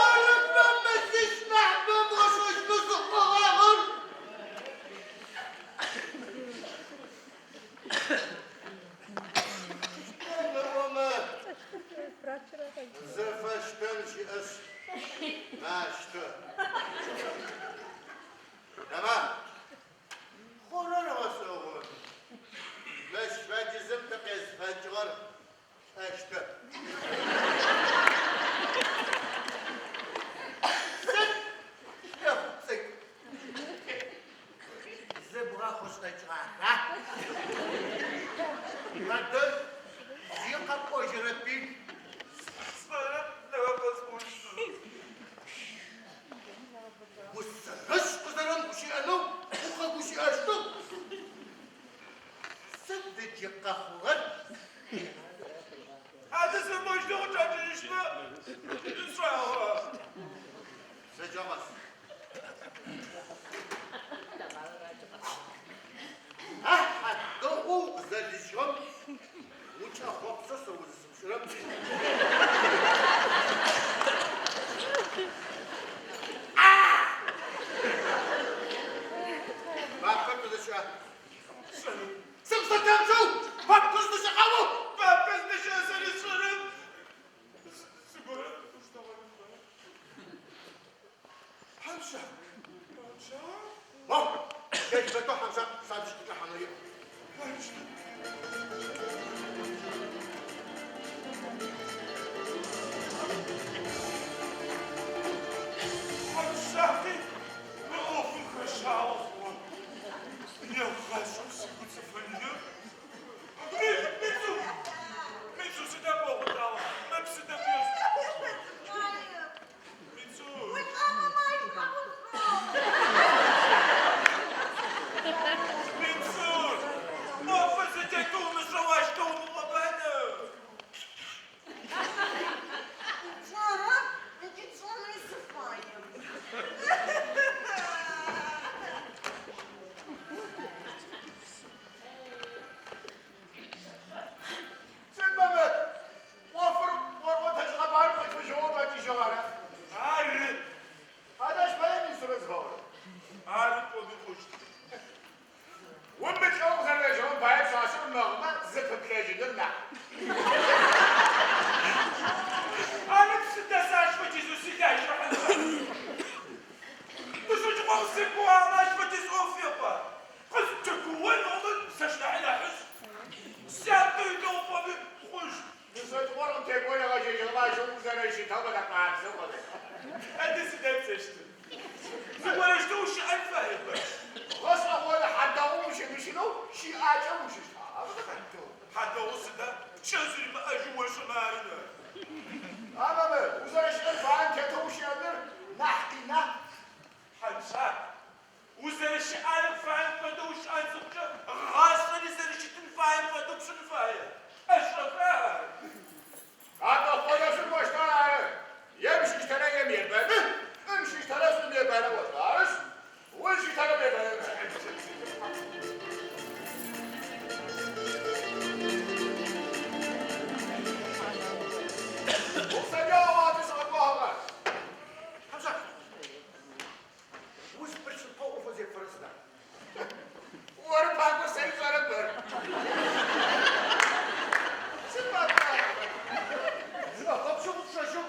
Арымэ мэзищ нахь бэмыгъэшӏэжьынэу зыӏогъагъэр. Ыӏомэ, зэфэщтэн щыӏэшъ, мащтэ. Тэмам, хъурэр гъэшӏэгъон. Мыщ фэдизым тыкъезфэкӏыгъэр лӏэщтэп. Сыд лъэхъу цӏыкӏу зыбгъэхъушӏэкӏыгъаха? Адэ зи къэпӏожьырэпи? Сшӏэрэп нахь къэсӏощтыр. Усэрыщ къызэрэмыгущыӏэнэу укъэгущыӏэщтыгъ. Сыд ыджы къэхъугъэр? Адэ сэ моущтэу къычӏэкӏыжьыщтмэ сшӏагъэ. Зэджэгъэс. А хьадэгъоу укъызэлыжьыгъэм укӏэхъопсэу сэ узысыпшӏырэп. Бабкэр тыдэ щыӏа? Сшӏэрэп. Сыкъызэтемыпшэу бабкэр зыдэщыӏагъэу! Бабкэр зыдэщыӏэр сэри сшӏэрэп. Зыгорэ ыштэгъэн фае. Хьамшак, Хьамшак. О, елбэтэу Хьамшак садэжь къычӏэхьанэу иӏ. Хьамшак. Хьамшаки мы ӏофым хэщагъэ хъугъэ. Егъашӏэм сигуцэфэнэп. Митцу, Митцу, сыда пӏогъотагъэр? Мы псы тӏэкӏу ешъу. Митцу. Митцу, ӏофыр зытетыр умышӏэу. Арэп сыда сэ ащ фэдизэу силажьэ хьынба? Дышъэкӏыгъом сыкӏуагъэмэ ащ фэдиз ӏоф еӏуа? Къыстекӏон ыӏомэ сэщ нахьи нахьышӏу. Сятэ илэгъу пӏоми хъущт. Дышъэкӏыгъор къыптекӏон егъэжьэжьыгъэмэ ащыгъум узэрэщытэу фэдэ къабзэу къэтэджыгъ. Адэ сыда пшӏэщтыр? Зыгорэущтэу ущыӏэн фаеба? Гъэшӏэгъоны хьадэгъум ущымыщынэу щыӏакӏэм ущыщта? Хьадэгъу сыда? Пкӏэ зэримыӏэжьэу ошӏэмэ ары нахь. Амэмэ, узэрэщыӏэн фаем тетэу ущыӏэныр нахь къина. Хьанца, узэрэщыӏэн фаем фэдэу ущыӏэн зыхъукӏэ, гъашӏэри зэрэщытын фаем фэдэу пшӏын фае. ӏэшӏэха ар? Къатӏэхъонэшъур ощта ары. Ем щыщтэрэ ем ебэны, шӏум щыщтэрэ шӏум ебэны ощта. Арышъ, узщыщтэрэм ебэны. Укъысэджагъ, аты сыкъэкӏуагъэмэ. Хьамзат, узпылъыпэу ӏофэу зепфэрэр сыда? Оры пакӏо сэри сшӏэрэп ар. Сыд пакӏо? Зымафэ пщыгъупшэжьэу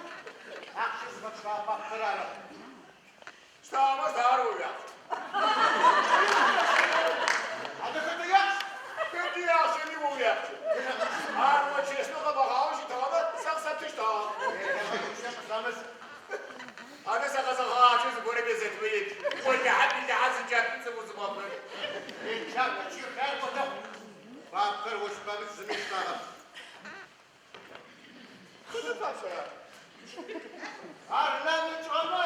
ахъщэ зыфэпштагъэ папкэр ары. Штагъэмэ штагъэр о уиахъщ. Адэ хэта иахъщ? Хэти иахъщэми о уиахъщ. Ар о честнэу къэбгъэгъагъэу щытыгъэмэ, сэ къысэптыщтыгъэ. Адэ сэ къэзгъэгъэгъэ ахъщэр зыгорэм езэтымэ еплъ. Олахьэ билахьэ зыкӏэтым цӏыф узымгъэфэн. Папкэр ощ пэмыкӏ зыми ыштагъэп. Сыд фапшӏэра? Ар нэмыкӏыгъэмэ,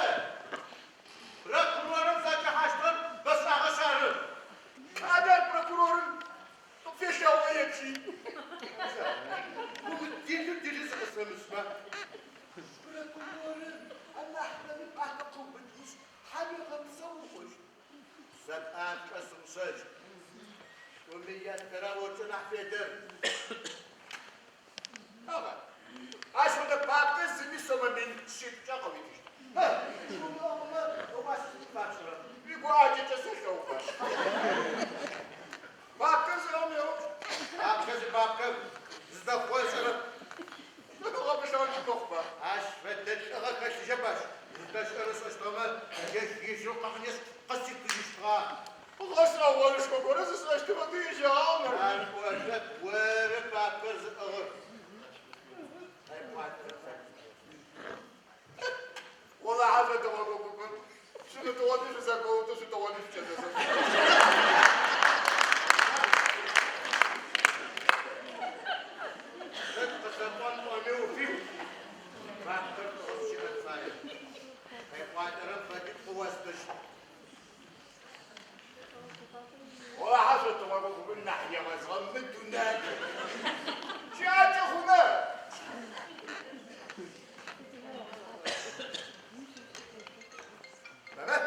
прокурорым зэкӏэхьащтыгъэр бэшӏагъэшъ ары. Адэ ар прокурорым къыпфелъэгъумэ еплъи. Умыделэу делэ зыкъысфэмышӏмэ, прокурорым анахьырэми пӏалъэ къыубытышъ, тхьауегъэпсэу ыӏощт. Сэ пӏалъэ сыгъусэщт. Тӏуми яттырэр оркӏэ нахь федэр. Ага. Ащ фэдэ папкэ зыми сомэ 1100кӏэ къыуитыщт. Умыӏыгъмэ, ыуасэ сыд фапшӏэрэр? Уигуӏакӏэкӏэ сэлъэгъуба. Папкэр зыӏыгъым еупчӏ. Папкэ зы папкэм зыдэхъугъэр сшӏэрэп. Гъэбылъыгъэнкӏи мэхъуба. Ащ фэдэ лӏыгъэ хэлъыжьэп ащ. Зыдэщыӏэр ышӏэщтыгъэмэ, ежь-ежьырэу къыхьынышъ, къыситыжьыщтыгъэ. Гъэшӏэгъонышхо горэ зышӏэщтыгъэти ежьэгъагъ мыр. Ар ӏофэп, оры папкэр зыӏыгъыр. Олахьэ шъутыгъокӏо купым, шъумытыгъоми шъузэгоуты, шъутыгъоми шъукӏэзэзы. Сыд къысэпӏон пӏоми уфит, папкэр пӏыгъэу сыщыӏэн фае. Къепӏуалӏэрэм фэдитӏу къыостыщт. Олахьэ шъутыгъокӏо купым нахь егъэзыгъэ мы дунаим темыт. Щыӏакӏэ хъунэ! Мэмэт,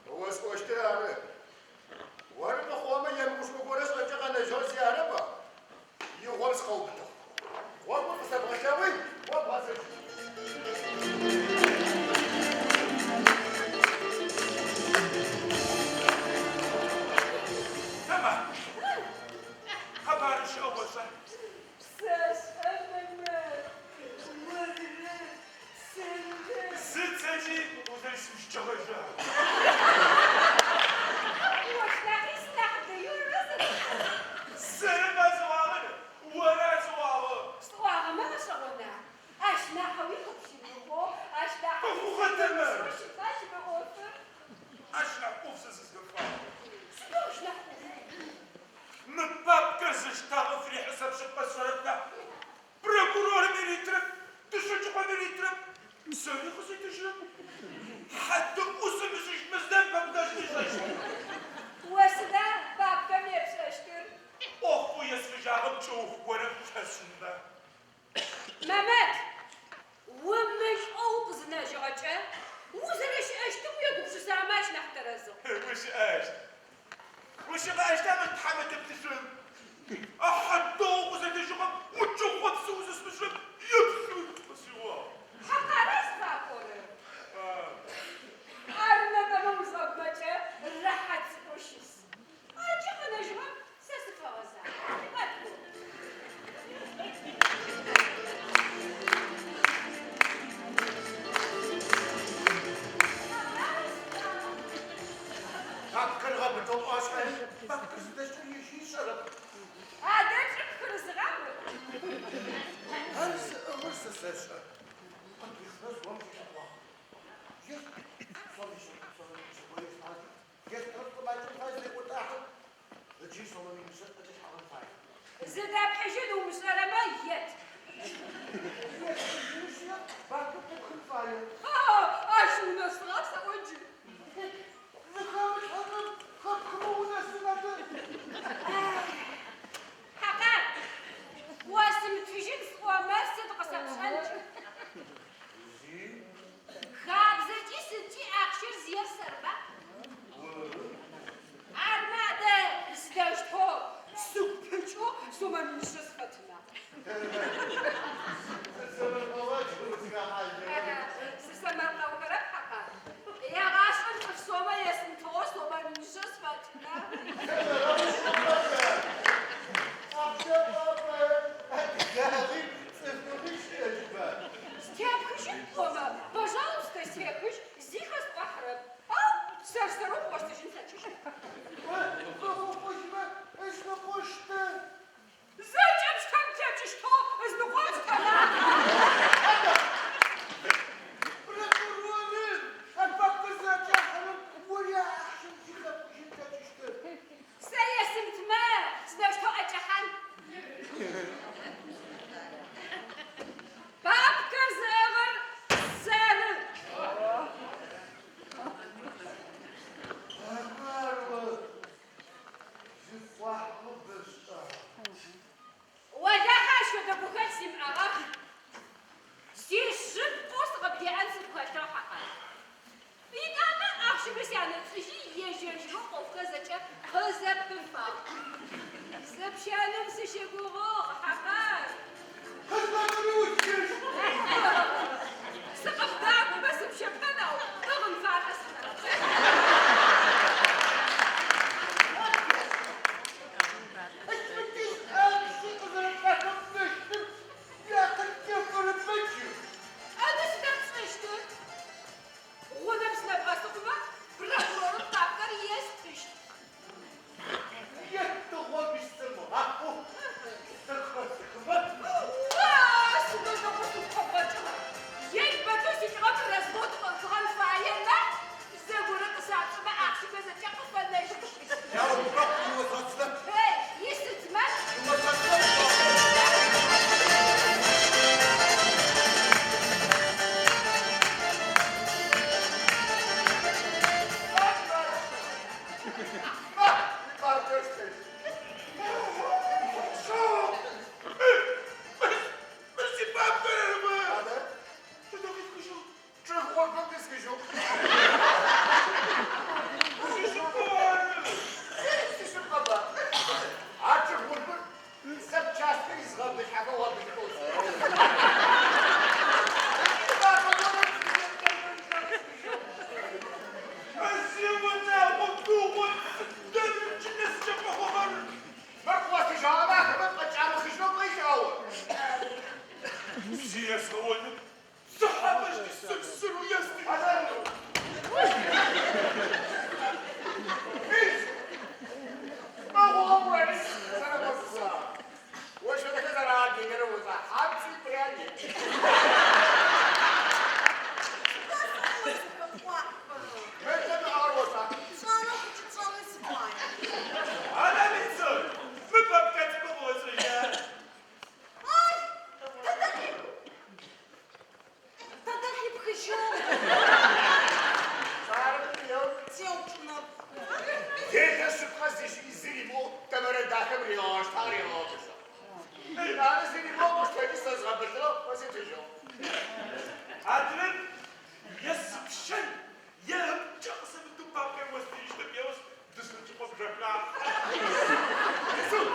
къыосӏощтыр ары. Оры мыхъугъэмэ емыкӏушхо горэ сшӏэнкӏэ къэнэжьыгъэ зи арэба? Игъом сыкъэубытыгъ. Гъогур къысэбгъэлъэгъуи, о бгъэзэжьыщт. Тэмам. Къэбарыр щыӏэу ошӏа? Сэшӏэ, Мэмэт, орырэ сэрырэ. Сыцэкӏи узэрэсымыщыкӏэгъэжьа? Ощ нахьи сынахь дэеу ара зэрэпӏорэр? Сэрыба зыӏуагъэр, ора зыӏуагъэр? Сӏуагъэмэ гъэшӏэгъона? Ащ нахьэуи къыпщымыхъоу, ащ нахьэуи Хъугъэ, Тэмар. къыпщымыхъоу щыта мы ӏофыр? Ащ нахь ӏоф сэ зызгэфагъэп. Сыдэу ащ нахь ӏоф? Мы папкэр зыштагъэм фырихьисап шъыпкъэ сшӏэрэп нахь, прокурорыми ритырэп, Дышъэкӏыкъоми ритырэп, сэри къыситыжьырэп. Хьадэӏус ымышӏыщтмэ сыда мы папкэжъым ышӏэщтыр? О сыда папкэм епшӏэщтыр? ӏофэу есфыжьагъэм кӏэух горэ фэсшӏынба? Мэмэт, умылӏэу укъызынэжьыгъэкӏэ, узэрэщыӏэщтым уегупшысамэ ащ нахь тэрэзыгъ. Ущыӏэщт. Ущыӏэщта мы тхьамэтэ плъышъом? А хьадэгъу къызэлэжьыгъэм укӏыгъопсы узысмышӏырэм еплъ къысиӏуагъ. Хьакъара зыфапӏорэр? Ар мэмэмэ узгъэгумэкӏэ рэхьат цӏыкӏоу щыс. Аджы къэнэжьыгъэм сэ сыфэгъэзагъ. Къэткӏу. Зыдэпхьыжьын умышӏэрэмэ, ет. Есхьыжьынышъ, банкым къипхын фае. Ащ унэсыгъа сэӏо джы? Зыхэмылъхьэрэм хэпхымэ унэсын адэ. Хьакъар, осымытыжьын сӏомэ, сыд къысэпшӏэн джы? Зи. Хабзэкӏи сыдкӏи ахъщэр зиер сэрба? Оры. Армэ адэ сыдэущтэу сыгу пыкӏэу сомэ минишъэ сфэтына? Сысэмэркъэуа джы узхэхьажьыгъэр? Сысэмэркъэухэрэп, Хьакъар. Егъашӏэм цӏыф сомэ есымытыгъэу сомэ минишъэ сфэтына? Ахъщэ пӏапэ, адыгагъи цӏыфыгъи щыӏэжьба? Степхыжьын пӏомэ, пожалуйста, стехыжь, зи хэсӏуахьырэп. Ау сэр-сэрэу къыостыжьын слъэкӏыщтэп. Къыфэхъужьмэ, ызыныкъо штэ. Зэкӏэ пштэн плъэкӏыщтэу ызыныкъо пштэна? Прокурорым а папкэр зэрэкӏахьэрэм ори а ахъщэм зи хэпхыжьын плъэкӏыщтэп. Сэ есымытмэ, сыдэущтэу ӏэкӏэхьан? Папкэр зыӏыгъыр сэры. Ары о зыпӏуахьыгъэу бэшӏагъэ. Олахьэ ащ фэдэ гухэлъ симыӏэгъах. Сишъыпкъэу сыкъыбдеӏэн сыгу хэлъыгъ, Хьакъар. Етӏанэ ахъщэмэ сянэцӏыжьи, ежь-ежьырэу ӏофхэр зэкӏэ къызэпыфагъ. Сыпщэным сыщыгугъыгъ, Хьакъар. Къызбэкӏыри ущыщ. Сыкъыбдакӏомэ сыпщэпэн, ау ӏыгъын фалӏэ сиӏэп. Ащ фэдиз ахъщи къызэрэпӏэхэмыфэщтым уиакъыл тефэрэба джы? Адэ сыда пшӏэщтыр? Гъунэм сынэбгъэсы хъумэ, прокурорым папкэр естыщт. Етыгъоми сымыгъапэу зэхэсхыгъэ. Уа, сыдэу дэгъоу сыгу къэбгъэкӏыгъ. Елбэтэу силӏыгъэм развод къэшӏыгъэн фае нахь, зэгорэм къысапшӏэмэ ахъщэмэ зэкӏэ къыфэнэжьыщт. Яупчӏэкъу иосэцтэп. Эй, исытмэ? Иосэцтэп. Мыр сипапкэр арымэ. Адэ? Сыдэу къисхыжьыгъ? Чъыг гъогум къисхыжьыгъ. Сишъыпкъэу ары. Сишъыпкъэба? А чъыг гъогур запчасткэ изгъэбылъхьэхэу гъэбылъхэу. Зиунагъо дэгъу сыдэу джы нэс зыкӏэпӏогъагъэр? Мыр къыосхыжьыгъэмэ ахэмэ пӏэкӏамыхыжьынэу пӏэ. Зи езгъэӏонэп. Цыхьэ фэшӏи сыр-сырэу естыжьыщт. Адэ? Мис! Мыгъугъэм ори зэрэбгъэсысагъ. Ощ фэдэхэр зэрагъэделэрэ ошӏа? Хьапси пряник. Сыда сэӏо зыхэпӏуахьыхэрэр? Мыдэм ыӏыгъыр ошӏа? Пшӏэнэу къыкӏыпшӏэнэу сыфай. Ана Мицо, мы папкэ цӏыкӏур къыосшӏэжьа? Ай, тэдэ къи... Тэдэ къипхыжьыгъ? Сарым еу. Сеупчӏынэп. Делэ шъыпкъэ зишӏи зыримыӏоу Тэмэрэ дахэм ригъэштагъ, ригъэбылъыгъ. Етӏанэ зыримыӏоу къыштэкӏи сэ згъэбылъыгъ, къыситыжьыгъ. Адрэм е сыпщэн, е ыпкӏэ къысэмытэу папкэр остыжьыщтэп еӏошъ, дышъэкӏыпӏэ бжэхахьэ. Исус,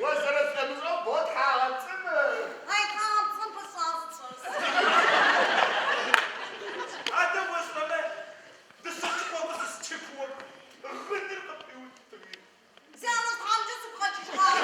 о зэрэшӏомышӏэу бо тхьагъэпцӏым. Ай, тхьагъэпцӏым пышӏагъ сшӏэс. Адэ ошӏэмэ, дышъэкӏыпӏэ къызысчыпыор, гыныр къыпиутыгъи. Сянэжъ тхьамыкӏэ сыгу къэкӏыжьыгъагъ.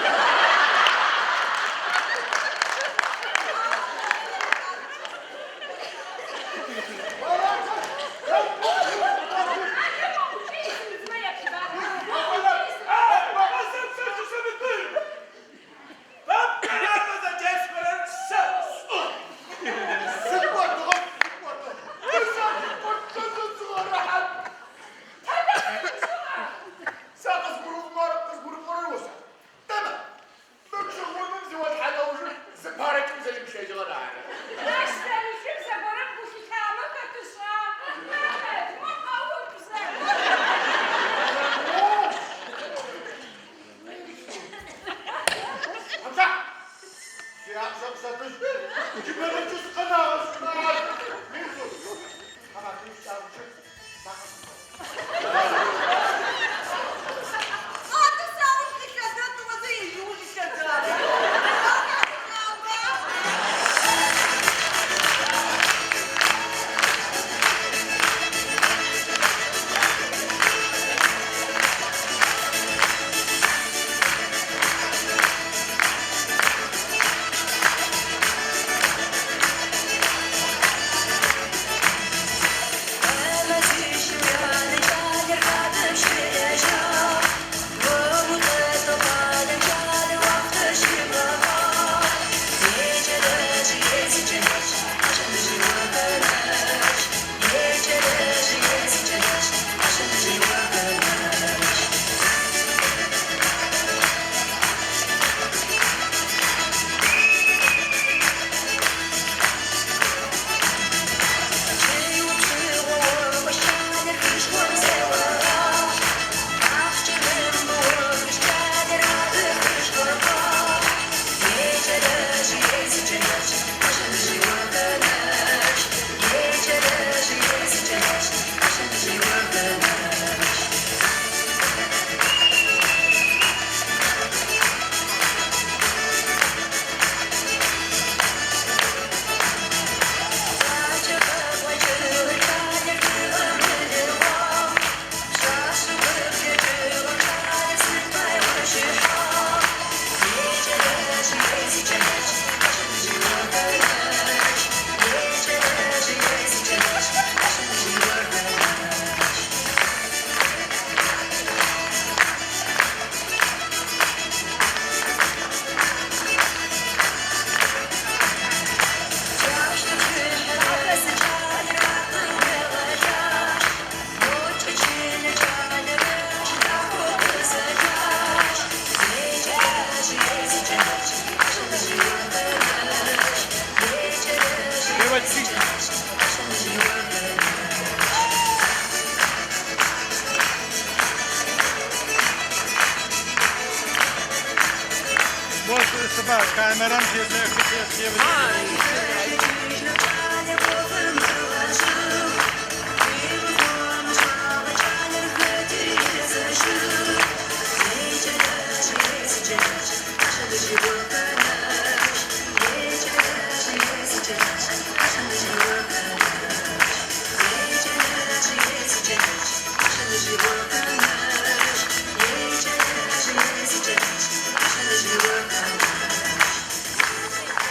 Джы бэмыкӏэу сыкъэнагъэшъ, Минсур, тхьаматэ ищыкӏагъэмкӏэ макъэ къысфэхъу. Адэ сауж къилъэдэн ыӏозэ ежь ыуж илъэдагъ.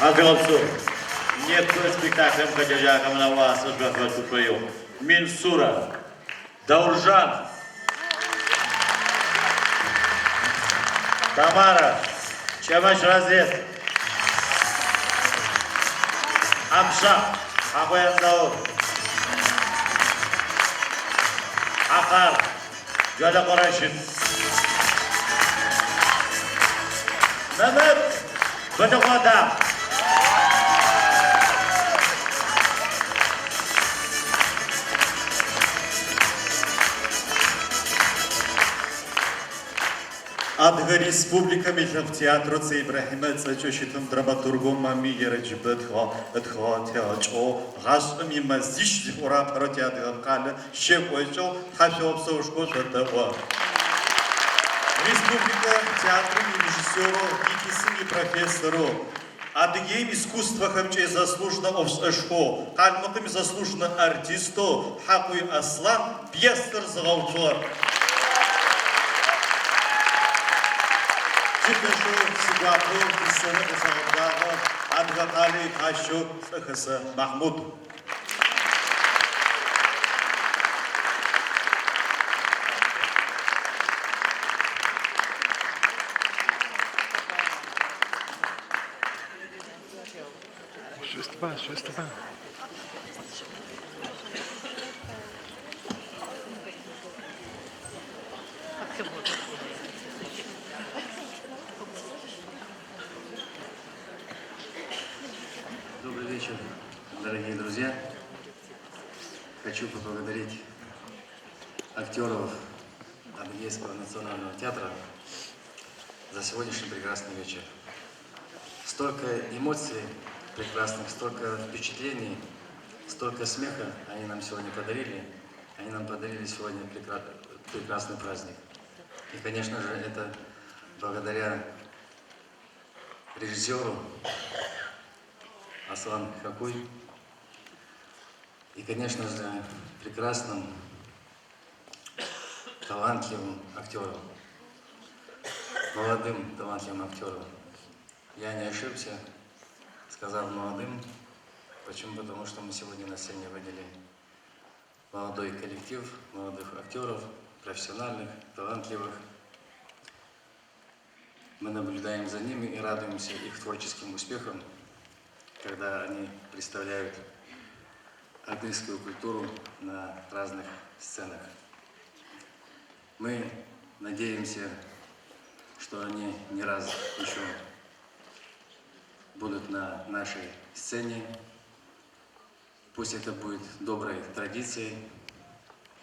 Тхьауегъэпсэу. Непэ спектаклэм хэлэжьагъэхэм нэӏуасэ шъуафэтшӏы тшӏоигъу. Минсурэ. Дауржан. Тамара. Чэмэщ Разет. Хьамшъакъ. Хьакъуй Анзаур. Хьакъар. Джолэкъо Рэщыд. Мэмэт. Бэлыкъо Адам. Адыгэ Республикэм и Лъэпкъ театрэу Цэй Ибрахьимэ ыцӏэкӏэ щытым драматургэу Мамый Ерэджыбэ ытхыгъэ тегъэкӏыгъэу Гъашӏэм имэзищ зыфиӏорэ апэрэу тиадыгэ къалэ щекӏокӏыгъ, тхьашъуегъэпсэушхо шъотэӏо. Республикэ театрэм ирежиссерэу, ГИТИС-м ипрофессорэу, Адыгеим искусствэхэмкӏэ изаслуженнэ ӏофшӏэшхоу, Къалмыкъым изаслуженнэ артистэу Хьакъуй Аслъан пьесэр зыгъэуцугъэр. Джы лъэшэу сигуапэу тисценэ къесэгъэблагъэ Адыгэкъалэ ипащэу Лӏыхэсэ Махьмуд. Добрый вечер, дорогие друзья. Хочу поблагодарить актеров Адыгейского национального театра за сегодняшний прекрасный вечер. Столько эмоций прекрасных, столько впечатлений, столько смеха они нам сегодня подарили. Они нам подарили сегодня прекрасный праздник. И, конечно же, это благодаря режиссеру Аслан Хакуй и, конечно же, прекрасным, талантливым актерам, молодым талантливым актерам. Я не ошибся, сказав молодым. Почему? Потому что мы сегодня на сцене видели молодой коллектив, молодых актеров, профессиональных, талантливых. Мы наблюдаем за ними и радуемся их творческим успехам, когда они представляют адыгскую культуру на разных сценах. Мы надеемся, что они не раз еще будут на нашей сцене. Пусть это будет доброй традицией.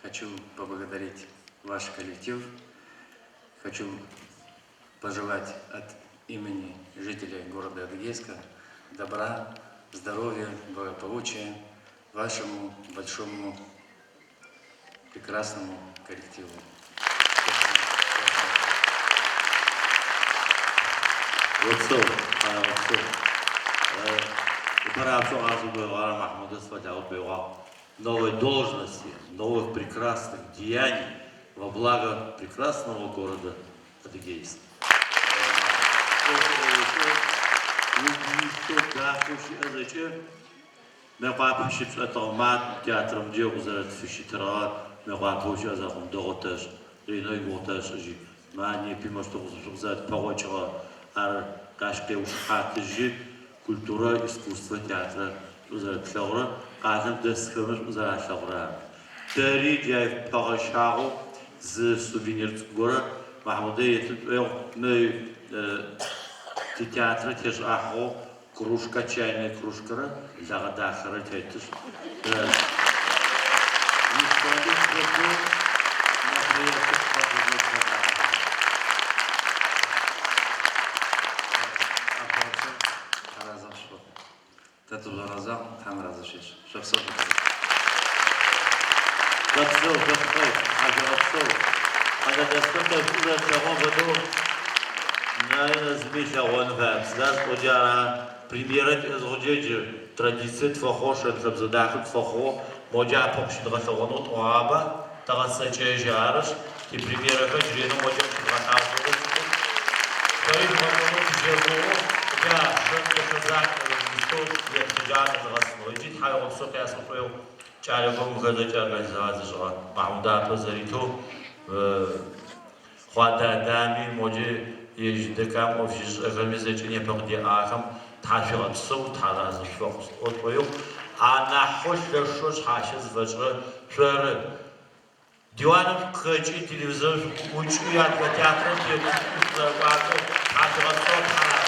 Хочу поблагодарить ваш коллектив. Хочу пожелать от имени жителей города Адыгейска добра, здоровья, благополучия вашему большому прекрасному коллективу. Опсэу, тхьауегъэпсэу. Ыпэрапшӏэу къасӏо Махьмудэ сфэлъэгъу пӏуигъагъ. Новой должности, новых прекрасных деяний во благо прекрасного города Адыгейск. Угу илъэу дахэу щыӏэ зэкӏэ Мыекъуапэ щыпшӏэтыгъэ мат театрэмкӏэ укъызэрэтфыщытыгъэр Мыекъуапэ ущыӏэ зэхъум дэгъоу тэшӏэ, ренэу игугъу тэшӏыжьы. Ма непи моущтэу шъукъызэрэтпэгъокӏыгъэ ар къащ къеушыхьатыжьы, культурэ, искусствэ, театрэ шӏу зэрэтлъэгъурэр, къалэм дэсхэмэ шӏу зэралъэгъурэр ары. Тэри джай пэгъэщагъэу зы сувенир цӏыкӏу горэ Махьмудэ етты тшӏоигъу мы титеатрэ тешӏахьыгъэу Кружка, чайная кружкэрэ лэгъэ дахэрэ тетышъ, тэ историк фэдэу мероприятие тфэдызэу тфэдагъэхэм. Апэрэ Тхьэразэ шъухъу. Тэ тыжъугъэрэзагъ, Тхьэм разэ шъуешӏ. Шъопсэу, шъопсэу. Шъопсэу, шъотхъэжь, тхьашъуегъэпсэу. Къэлэдэсхэм тэ шӏу зэрэтлъэгъугъэм фэдэу Наи Назыми ылъэгъун фаеп. Сыда зыпӏокӏэ ара премьерэ тиӏэ зыхъукӏэ джы традицие тфэхъугъэу, шэн-хэбзэ дахэ тфэхъугъэу моджэ апэ къыщыдгъэлъэгъонэу тӏогъагъэба, тэгъэцэкӏэжьы. Арышъ, типремьерэхэр джы ренэу моджэ къыщыдгъэлъагъохэу щытых. Шъори жъугъэкӏонэу тыщэгугъы, джа шэн дэхэ закъоу етхьыжьагъэр нэдгъэсынэу. Ыкӏи тхьауегъэпсэу къясӏо шӏоигъу кӏалэхэу мыхэр зэкӏэ организовать зышӏыгъэ Махьмудэ апэ зэритэу Хъуадэ Адами, моджэ ежь ДК-м ӏоф щызышӏэхэми зэкӏэ непэ къыдеӏагъэхэм тхьашъуегъэпсэу, тхьаразэ шъуфэхъу сӏо шӏоигъу. Анахьэу лъэшэу шъхьащэ зыфэтшӏырэр шъоры. Диваным шъукъыхэкӏи, телевизорым шъукъыӏукӏи, адыгэ театрэм теплъ шъузэрэкӏуалӏэу тхьашъуегъэпсэу, тхьаразэ.